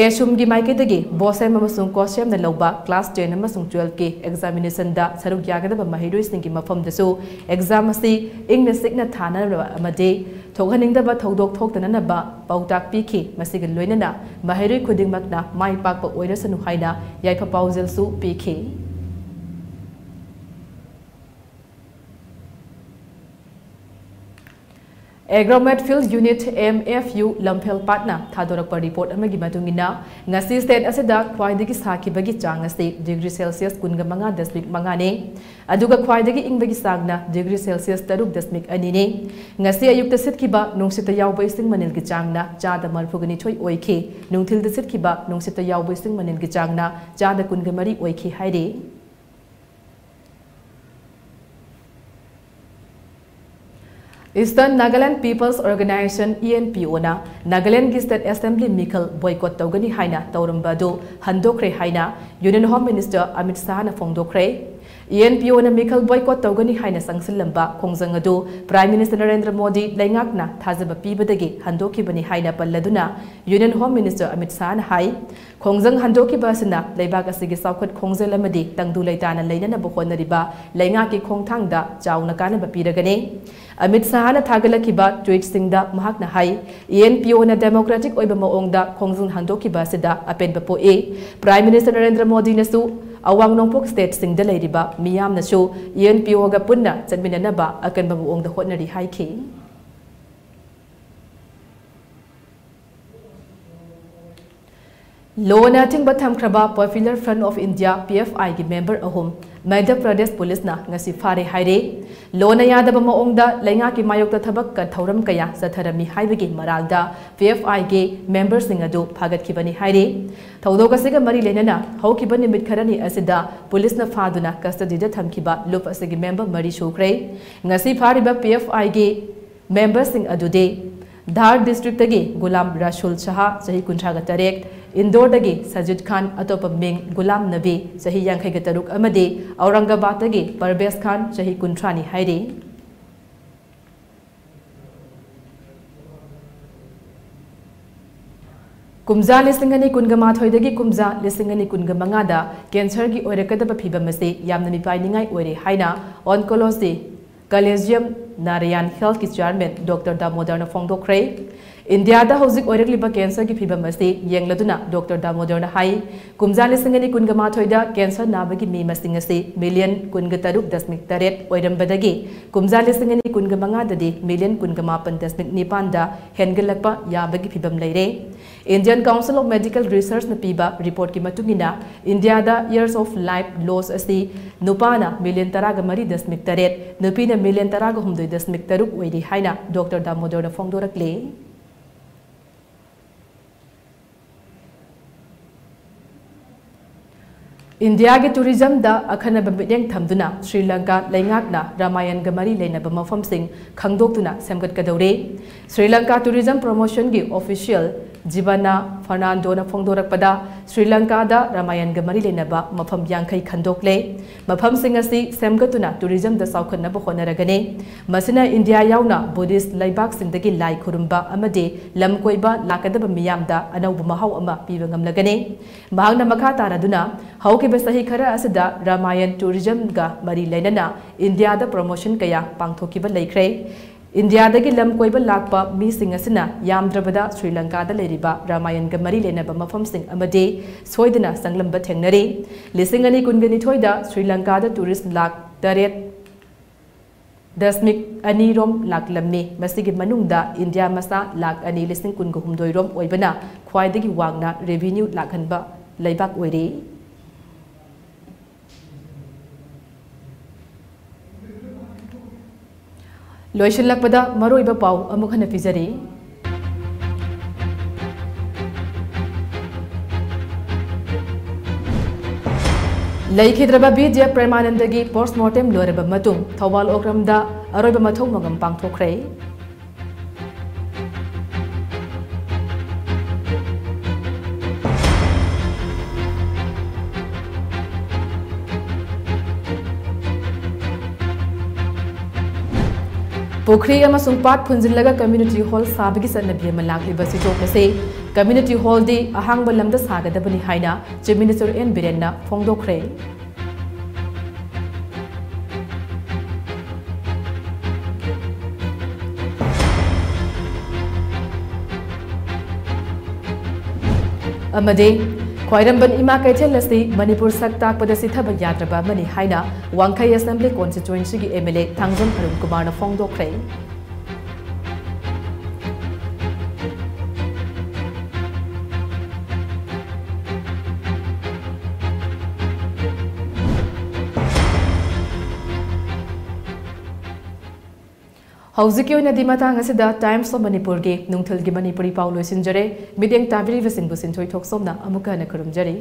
ꯑꯦꯁꯨꯝꯒꯤ ꯃꯥꯏꯀꯩꯗꯒꯤ ꯕꯣꯁꯦꯝ ꯑꯃꯁꯨꯡ ꯀꯣꯁꯦꯝꯅ ꯂꯧꯕ class ten ꯑꯃꯁꯨꯡ twelveꯀꯤ examinationꯗ ꯁꯔꯨꯛ ꯌꯥꯒꯗꯕ ꯃꯍꯩꯔꯣꯏꯁꯤꯡꯒꯤ ꯃꯐꯝꯗꯁꯨ exam ꯑꯁꯤ ꯏꯪꯅ ꯆꯤꯛꯅ ꯊꯥꯅꯅꯕ ꯑꯃꯗꯤ ꯊꯣꯛꯍꯟꯅꯤꯡꯗꯕ ꯊꯧꯗꯣꯛ ꯊꯣꯛꯇꯅꯅꯕ ꯄꯥꯎꯇꯥꯛ ꯄꯤꯈꯤ꯫ ꯃꯁꯤꯒ ꯂꯣꯏꯅꯅ ꯃꯍꯩꯔꯣꯏ ꯈꯨꯗꯤꯡꯃꯛꯅ ꯃꯥꯏ ꯄꯥꯛꯄ ꯑꯣꯏꯔꯁꯅꯨ ꯍꯥꯏꯅ ꯌꯥꯏꯐ ꯄꯥꯎꯖꯦꯜꯁꯨ ꯄꯤꯈꯤ꯫ Agromet Field Unit, M F U, ꯂꯝꯐꯦꯜ ꯄꯥꯠꯅ ꯊꯥꯗꯣꯔꯛꯄ report ꯑꯃꯒꯤ ꯃꯇꯨꯡ ꯏꯟꯅ, ꯉꯁꯤ state ꯑꯁꯤꯗ ꯈ꯭ꯋꯥꯏꯗꯒꯤ ꯁꯥꯈꯤꯕꯒꯤ ꯆꯥꯡ ꯑꯁꯤ degree Celsius ꯀꯨꯟꯒ ꯃꯉꯥ ꯗꯁꯃꯤꯛ ꯃꯉꯥꯅꯤ, ꯑꯗꯨꯒ ꯈ꯭ꯋꯥꯏꯗꯒꯤ ꯏꯪꯕꯒꯤ ꯆꯥꯡꯅ degree Celsius ꯇꯔꯨꯛ ꯗꯁꯃꯤꯛ ꯑꯅꯤꯅꯤ꯫ ꯉꯁꯤ ꯑꯌꯨꯛꯇ ꯁꯤꯠꯈꯤꯕ ꯅꯨꯡꯁꯤꯠꯇ ꯌꯥꯎꯕ ꯏꯁꯤꯡ ꯃꯅꯤꯜꯒꯤ ꯆꯥꯡꯅ ꯆꯥꯗ ꯃꯔꯤꯐꯨꯒ ꯅꯤꯊꯣꯏ ꯑꯣꯏꯈꯤ꯫ ꯅꯨꯡꯊꯤꯜꯗ ꯁꯤꯠꯈꯤꯕ ꯅꯨꯡꯁꯤꯠꯇ ꯌꯥꯎꯕ ꯏꯁꯤꯡ ꯃꯅꯤꯜꯒꯤ ꯆꯥꯡꯅ ꯆꯥꯗ ꯀꯨꯟꯒ ꯃꯔꯤ ꯑꯣꯏꯈꯤ ꯍꯥꯏꯔꯤ꯫ Eastern Nagaland People's Organisation, ENPOꯅ ꯅꯥꯒꯥꯂꯦꯟꯗꯒꯤ state assembly ꯃꯤꯈꯜ boycott ꯇꯧꯒꯅꯤ ꯍꯥꯏꯅ ꯇꯧꯔꯝꯕ ꯑꯗꯨ ꯍꯟꯗꯣꯛꯈ꯭ꯔꯦ ꯍꯥꯏꯅ Union Home Minister ꯑꯃꯤꯠ ꯁꯥꯍꯅ ꯐꯣꯡꯗꯣꯛꯈ꯭ꯔꯦ꯫ ENPOꯅ ꯃꯤꯈꯜ boycott ꯇꯧꯒꯅꯤ ꯍꯥꯏꯅ ꯆꯪꯁꯤꯜꯂꯝꯕ ꯈꯣꯡꯖꯪ ꯑꯗꯨ Prime Minister ꯅꯔꯦꯟꯗ꯭ꯔ ꯃꯣꯗꯤ ꯂꯩꯉꯥꯛꯅ ꯊꯥꯖꯕ ꯄꯤꯕꯗꯒꯤ ꯍꯟꯗꯣꯛꯈꯤꯕꯅꯤ ꯍꯥꯏꯅ ꯄꯜꯂꯗꯨꯅ Union Home Minister ꯑꯃꯤꯠ ꯁꯥꯍꯅ ꯍꯥꯏ, ꯈꯣꯡꯖꯪ ꯍꯟꯗꯣꯛꯈꯤꯕ ꯑꯁꯤꯅ ꯂꯩꯕꯥꯛ ꯑꯁꯤꯒꯤ ꯆꯥꯎꯈꯠ ꯈꯣꯡꯖꯦꯜ ꯑꯃꯗꯤ ꯇꯪꯗꯨ ꯂꯩꯇꯥꯅ ꯂꯩꯅꯅꯕ ꯍꯣꯠꯅꯔꯤꯕ ꯂꯩꯉꯥꯛꯀꯤ ꯈꯣꯡꯊꯥꯡꯗ ꯆꯥꯎꯅ ꯀꯥꯟꯅꯕ ꯄꯤꯔꯒꯅꯤ꯫ ꯑꯃꯤꯠ ꯁꯥꯍꯅ ꯊꯥꯒꯠꯂꯛꯈꯤꯕ tweetꯁꯤꯡꯗ ꯃꯍꯥꯛꯅ ꯍꯥꯏ, ENPOꯅ democratic ꯑꯣꯏꯕ ꯃꯑꯣꯡꯗ ꯈꯣꯡꯖꯪ ꯍꯟꯗꯣꯛꯈꯤꯕ ꯑꯁꯤꯗ ꯑꯄꯦꯟꯕ ꯄꯣꯛꯏ꯫ Prime Minister ꯅꯔꯦꯟꯗ꯭ꯔ ꯃꯣꯗꯤꯅꯁꯨ ꯑꯋꯥꯡ ꯅꯣꯡꯄꯣꯛ stateꯁꯤꯡꯗ ꯂꯩꯔꯤꯕ ꯃꯤꯌꯥꯝꯅꯁꯨ ENPOꯒ ꯄꯨꯟꯅ ꯆꯠꯃꯤꯟꯅꯅꯕ ꯑꯀꯟꯕ ꯃꯑꯣꯡꯗ ꯍꯣꯠꯅꯔꯤ ꯍꯥꯏꯈꯤ꯫ ꯂꯣꯅ ꯑꯊꯤꯡꯕ ꯊꯝꯈ꯭ꯔꯕ Popular Front of India, PFIꯒꯤ member ꯑꯍꯨꯝ ꯃꯙ꯭ꯌ ꯄ꯭ꯔꯗꯦꯁ ꯄꯨꯂꯤꯁꯅ ꯉꯁꯤ ꯐꯥꯔꯦ ꯍꯥꯏꯔꯦ꯫ ꯂꯣꯅ ꯌꯥꯗꯕ ꯃꯑꯣꯡꯗ ꯂꯩꯉꯥꯛꯀꯤ ꯃꯥꯌꯣꯛꯇ ꯊꯕꯛ ꯊꯧꯔꯝ ꯀꯌꯥ ꯆꯠꯊꯔꯝꯃꯤ ꯍꯥꯏꯕꯒꯤ ꯃꯔꯥꯜꯗ PFIꯒꯤ memberꯁꯤꯡ ꯑꯗꯨ ꯐꯥꯒꯠꯈꯤꯕꯅꯤ ꯍꯥꯏꯔꯦ꯫ ꯊꯧꯗꯣꯛ ꯑꯁꯤꯒ ꯃꯔꯤ ꯂꯩꯅꯅ ꯍꯧꯈꯤꯕ ꯅꯨꯃꯤꯠ ꯈꯔꯅꯤ ꯑꯁꯤꯗ ꯄꯨꯂꯤꯁꯅ ꯐꯥꯗꯨꯅ custodyꯗ ꯊꯝꯈꯤꯕ ꯂꯨꯞ ꯑꯁꯤꯒꯤ member ꯃꯔꯤ ꯁꯨꯈ꯭ꯔꯦ꯫ ꯉꯁꯤ ꯐꯥꯔꯤꯕ PFIꯒꯤ memberꯁꯤꯡ ꯑꯗꯨꯗꯤ ꯙꯥꯔ ꯗꯤꯁꯇ꯭ꯔꯤꯛꯇꯒꯤ ꯒꯨꯂꯥꯝ ꯔꯥꯁꯨꯜ ꯁꯍꯥ, ꯆꯍꯤ ꯀꯨꯟꯊ꯭ꯔꯥꯒ ꯇꯔꯦꯠ, ꯏꯟꯗꯣꯔꯗꯒꯤ ꯁꯖꯤꯗ ꯈꯥꯟ, ꯑꯇꯣꯞꯄ ꯃꯤꯡ ꯒꯨꯂꯥꯝ ꯅꯕꯤ, ꯆꯍꯤ ꯌꯥꯡꯈꯩꯒ ꯇꯔꯨꯛ, ꯑꯃꯗꯤ ꯑꯧꯔꯪꯒꯕꯥꯗꯇꯒꯤ ꯄꯔꯕꯦꯁ ꯈꯥꯟ, ꯆꯍꯤ ꯀꯨꯟꯊ꯭ꯔꯥꯅꯤ ꯍꯥꯏꯔꯤ꯫ ꯀꯨꯝꯖꯥ ꯂꯤꯁꯤꯡ ꯑꯅꯤ ꯀꯨꯟꯒ ꯃꯥꯊꯣꯏꯗꯒꯤ ꯀꯨꯝꯖꯥ ꯂꯤꯁꯤꯡ ꯑꯅꯤ ꯀꯨꯟꯒ ꯃꯉꯥꯗ ꯀꯦꯟꯁꯔꯒꯤ ꯑꯣꯏꯔꯛꯀꯗꯕ ꯐꯤꯕꯝ ꯑꯁꯤ ꯌꯥꯝꯅ ꯃꯤꯄꯥꯏꯅꯤꯡꯉꯥꯏ ꯑꯣꯏꯔꯦ ꯍꯥꯏꯅ ꯑꯣꯟꯀꯣꯂꯣꯖꯤ ꯀꯂꯦꯖꯤꯌꯝ ꯅꯥꯔꯥꯌꯟ ꯍꯦꯜꯊꯀꯤ ꯆꯤꯌꯥꯔꯃꯦꯟ ꯗꯣꯛꯇꯔ ꯗꯥꯃꯣꯗꯔꯅ ꯐꯣꯡꯗꯣꯛꯈ꯭ꯔꯦ꯫ ꯏꯟꯗꯤꯌꯥꯗ ꯍꯧꯖꯤꯛ ꯑꯣꯏꯔꯛꯂꯤꯕ ꯀꯦꯟꯁꯔꯒꯤ ꯐꯤꯕꯝ ꯑꯁꯤ ꯌꯦꯡꯂꯗꯨꯅ ꯗꯣꯛꯇꯔ ꯗꯥꯃꯣꯗꯔꯅ ꯍꯥꯏ, ꯀꯨꯝꯖꯥ ꯂꯤꯁꯤꯡ ꯑꯅꯤ ꯀꯨꯟꯒ ꯃꯥꯊꯣꯏꯗ ꯀꯦꯟꯁꯔ ꯅꯥꯕꯒꯤ ꯃꯤ ꯃꯁꯤꯡ ꯑꯁꯤ ꯃꯤꯂꯤꯌꯟ ꯀꯨꯟꯒ ꯇꯔꯨꯛ ꯗꯁꯃꯤꯛ ꯇꯔꯦꯠ ꯑꯣꯏꯔꯝꯕꯗꯒꯤ ꯀꯨꯝꯖꯥ ꯂꯤꯁꯤꯡ ꯑꯅꯤ ꯀꯨꯟꯒ ꯃꯉꯥꯗꯗꯤ ꯃꯤꯂꯤꯌꯟ ꯀꯨꯟꯒ ꯃꯥꯄꯟ ꯗꯁꯃꯤꯛ ꯅꯤꯄꯥꯟꯗ ꯍꯦꯟꯒꯠꯂꯛꯄ ꯌꯥꯕꯒꯤ ꯐꯤꯕꯝ ꯂꯩꯔꯦ꯫ Indian Council of Medical Researchꯅ ꯄꯤꯕ ꯔꯤꯄꯣꯔꯠꯀꯤ ꯃꯇꯨꯡ ꯏꯟꯅ, ꯏꯟꯗꯤꯌꯥꯗ years of life loss ꯑꯁꯤ ꯅꯨꯄꯥꯅ ꯃꯤꯂꯤꯌꯟ ꯇꯔꯥꯒ ꯃꯔꯤ ꯗꯁꯃꯤꯛ ꯇꯔꯦꯠ, ꯅꯨꯄꯤꯅ ꯃꯤꯂꯤꯌꯟ ꯇꯔꯥꯒ ꯍꯨꯝꯗꯣꯏ ꯗꯁꯃꯤꯛ ꯇꯔꯨꯛ ꯑꯣꯏꯔꯤ ꯍꯥꯏꯅ ꯗꯣꯛꯇꯔ ꯗꯥꯃꯣꯗꯔꯅ ꯐꯣꯡꯗꯣꯔꯛꯂꯤ꯫ ꯏꯟꯗꯤꯌꯥꯒꯤ ꯇꯨꯔꯤꯖꯝꯗ ꯑꯈꯟꯅꯕ ꯃꯤꯠꯌꯦꯡ ꯊꯝꯗꯨꯅ ꯁ꯭ꯔꯤ ꯂꯪꯀꯥ ꯂꯩꯉꯥꯛꯅ ꯔꯥꯃꯥꯌꯟꯒ ꯃꯔꯤ ꯂꯩꯅꯕ ꯃꯐꯝꯁꯤꯡ ꯈꯪꯗꯣꯛꯇꯨꯅ ꯁꯦꯝꯒꯠꯀꯗꯧꯔꯦ꯫ ꯁ꯭ꯔꯤ ꯂꯪꯀꯥ ꯇꯨꯔꯤꯖꯝ ꯄ꯭ꯔꯣꯃꯣꯁꯟꯒꯤ ꯑꯣꯐꯤꯁꯤꯌꯦꯜ ꯖꯤꯕꯥꯅꯥ ꯐꯔꯅꯥꯟꯗꯣꯅ ꯐꯣꯡꯗꯣꯔꯛꯄꯗ, ꯁ꯭ꯔꯤ ꯂꯪꯀꯥꯗ ꯔꯥꯃꯥꯌꯟꯒ ꯃꯔꯤ ꯂꯩꯅꯕ ꯃꯐꯝ ꯌꯥꯡꯈꯩ ꯈꯟꯗꯣꯛꯂꯦ꯫ ꯃꯐꯝꯁꯤꯡ ꯑꯁꯤ ꯁꯦꯝꯒꯠꯇꯨꯅ ꯇꯨꯔꯤꯖꯝꯗ ꯆꯥꯎꯈꯠꯅꯕ ꯍꯣꯠꯅꯔꯒꯅꯤ꯫ ꯃꯁꯤꯅ ꯏꯟꯗꯤꯌꯥ ꯌꯥꯎꯅ ꯕꯨꯙꯤꯁ꯭ꯠ ꯂꯩꯕꯥꯛꯁꯤꯡꯗꯒꯤ ꯂꯥꯏ ꯈꯨꯔꯨꯝꯕ ꯑꯃꯗꯤ ꯂꯝ ꯀꯣꯏꯕ ꯂꯥꯛꯀꯗꯕ ꯃꯤꯌꯥꯝꯗ ꯑꯅꯧꯕ ꯃꯍꯥꯎ ꯑꯃ ꯄꯤꯕ ꯉꯝꯂꯒꯅꯤ꯫ ꯃꯍꯥꯛꯅ ꯃꯈꯥ ꯇꯥꯔꯗꯨꯅ, ꯍꯧꯈꯤꯕ ꯆꯍꯤ ꯈꯔ ꯑꯁꯤꯗ ꯔꯥꯃꯥꯌꯟ ꯇꯨꯔꯤꯖꯝꯒ ꯃꯔꯤ ꯂꯩꯅꯅ ꯏꯟꯗꯤꯌꯥꯗ ꯄ꯭ꯔꯣꯃꯣꯁꯟ ꯀꯌꯥ ꯄꯥꯡꯊꯣꯛꯈꯤꯕ ꯂꯩꯈ꯭ꯔꯦ꯫ ꯏꯟꯗꯤꯌꯥꯗꯒꯤ ꯂꯝ ꯀꯣꯏꯕ ꯂꯥꯛꯄ ꯃꯤꯁꯤꯡ ꯑꯁꯤꯅ ꯌꯥꯝꯗ꯭ꯔꯕꯗ ꯁ꯭ꯔꯤ ꯂꯪꯀꯥꯗ ꯂꯩꯔꯤꯕ ꯔꯥꯃꯥꯌꯟꯒ ꯃꯔꯤ ꯂꯩꯅꯕ ꯃꯐꯝꯁꯤꯡ ꯑꯃꯗꯤ ꯁꯣꯏꯗꯅ ꯆꯪꯂꯝꯕ ꯊꯦꯡꯅꯔꯤ꯫ ꯂꯤꯁꯤꯡ ꯑꯅꯤ ꯀꯨꯟꯒ ꯅꯤꯊꯣꯏꯗ ꯁ꯭ꯔꯤ ꯂꯪꯀꯥꯗ ꯇꯨꯔꯤꯁ꯭ꯠ ꯂꯥꯈ ꯇꯔꯦꯠ ꯗꯁꯃꯤꯛ ꯑꯅꯤ ꯔꯣꯝ ꯂꯥꯛꯂꯝꯃꯤ꯫ ꯃꯁꯤꯒꯤ ꯃꯅꯨꯡꯗ ꯏꯟꯗꯤꯌꯥ ꯃꯆꯥ ꯂꯥꯈ ꯑꯅꯤ ꯂꯤꯁꯤꯡ ꯀꯨꯟꯒ ꯍꯨꯝꯗꯣꯏ ꯔꯣꯝ ꯑꯣꯏꯕꯅ ꯈ꯭ꯋꯥꯏꯗꯒꯤ ꯋꯥꯡꯅ ꯔꯦꯚꯤꯅ꯭ꯌꯨ ꯂꯥꯛꯍꯟꯕ ꯂꯩꯕꯥꯛ ꯑꯣꯏꯔꯤ꯫ ꯂꯣꯏꯁꯤꯜꯂꯛꯄꯗ ꯃꯔꯨꯑꯣꯏꯕ ꯄꯥꯎ ꯑꯃꯨꯛ ꯍꯟꯅ ꯄꯤꯖꯔꯤ꯫ ꯂꯩꯈꯤꯗ꯭ꯔꯕ ꯕꯤ ꯗꯦꯕ ꯄ꯭ꯔꯦꯃꯥꯅꯟꯗꯒꯤ ꯄꯣꯁ꯭ꯠꯃꯣꯔꯇꯦꯝ ꯂꯣꯏꯔꯕ ꯃꯇꯨꯡ ꯊꯧꯕꯥꯜ ꯑꯣꯀ꯭ꯔꯝꯗ ꯑꯔꯣꯏꯕ ꯃꯊꯧ ꯃꯉꯝ ꯄꯥꯡꯊꯣꯛꯈ꯭ꯔꯦ꯫ ꯄꯨꯈ꯭ꯔꯤ ꯑꯃꯁꯨꯡ ꯄꯥꯠ ꯐꯨꯟꯖꯤꯜꯂꯒ community hall ꯁꯥꯕꯒꯤ ꯆꯠꯅꯕꯤ ꯑꯃ ꯂꯥꯛꯂꯤꯕ ꯑꯁꯤ ꯇꯣꯛꯂꯁꯤ꯫ Community hall ꯗꯤ ꯑꯍꯥꯡꯕ ꯂꯝꯗ ꯁꯥꯒꯗꯕꯅꯤ ꯍꯥꯏꯅ Chief Minister ꯑꯦꯟ ꯕꯤꯔꯦꯟꯅ ꯐꯣꯡꯗꯣꯛꯈ꯭ꯔꯦ꯫ ꯑꯃꯗꯤ ꯈ꯭ꯋꯥꯏꯔꯝꯕꯟ ꯏꯃꯥ ꯀꯩꯊꯦꯜ ꯑꯁꯤ ꯃꯅꯤꯄꯨꯔ ꯁꯛ ꯇꯥꯛꯄꯗ ꯁꯤꯊꯕ ꯌꯥꯗ꯭ꯔꯕ ꯑꯃꯅꯤ ꯍꯥꯏꯅ ꯋꯥꯡꯈꯩ Assembly Constituency ꯒꯤ M L A Thangjam Arun ꯀꯨꯃꯥꯔꯅ ꯐꯣꯡꯗꯣꯛꯈ꯭ꯔꯦ꯫ ꯍꯧꯖꯤꯛꯀꯤ ꯑꯣꯏꯅꯗꯤ ꯃꯇꯥꯡ ꯑꯁꯤꯗ Times of Manipur ꯒꯤ ꯅꯨꯡꯊꯤꯜꯒꯤ ꯃꯅꯤꯄꯨꯔꯤ ꯄꯥꯎ ꯂꯣꯏꯁꯤꯟꯖꯔꯦ꯫ ꯃꯤꯠꯌꯦꯡ ꯇꯥꯕꯤꯔꯤꯕꯁꯤꯡꯕꯨ ꯁꯤꯟꯊꯣꯏ ꯊꯣꯛꯆꯣꯝꯅ ꯑꯃꯨꯛꯀ ꯍꯟꯅ ꯈꯨꯔꯨꯝꯖꯔꯤ꯫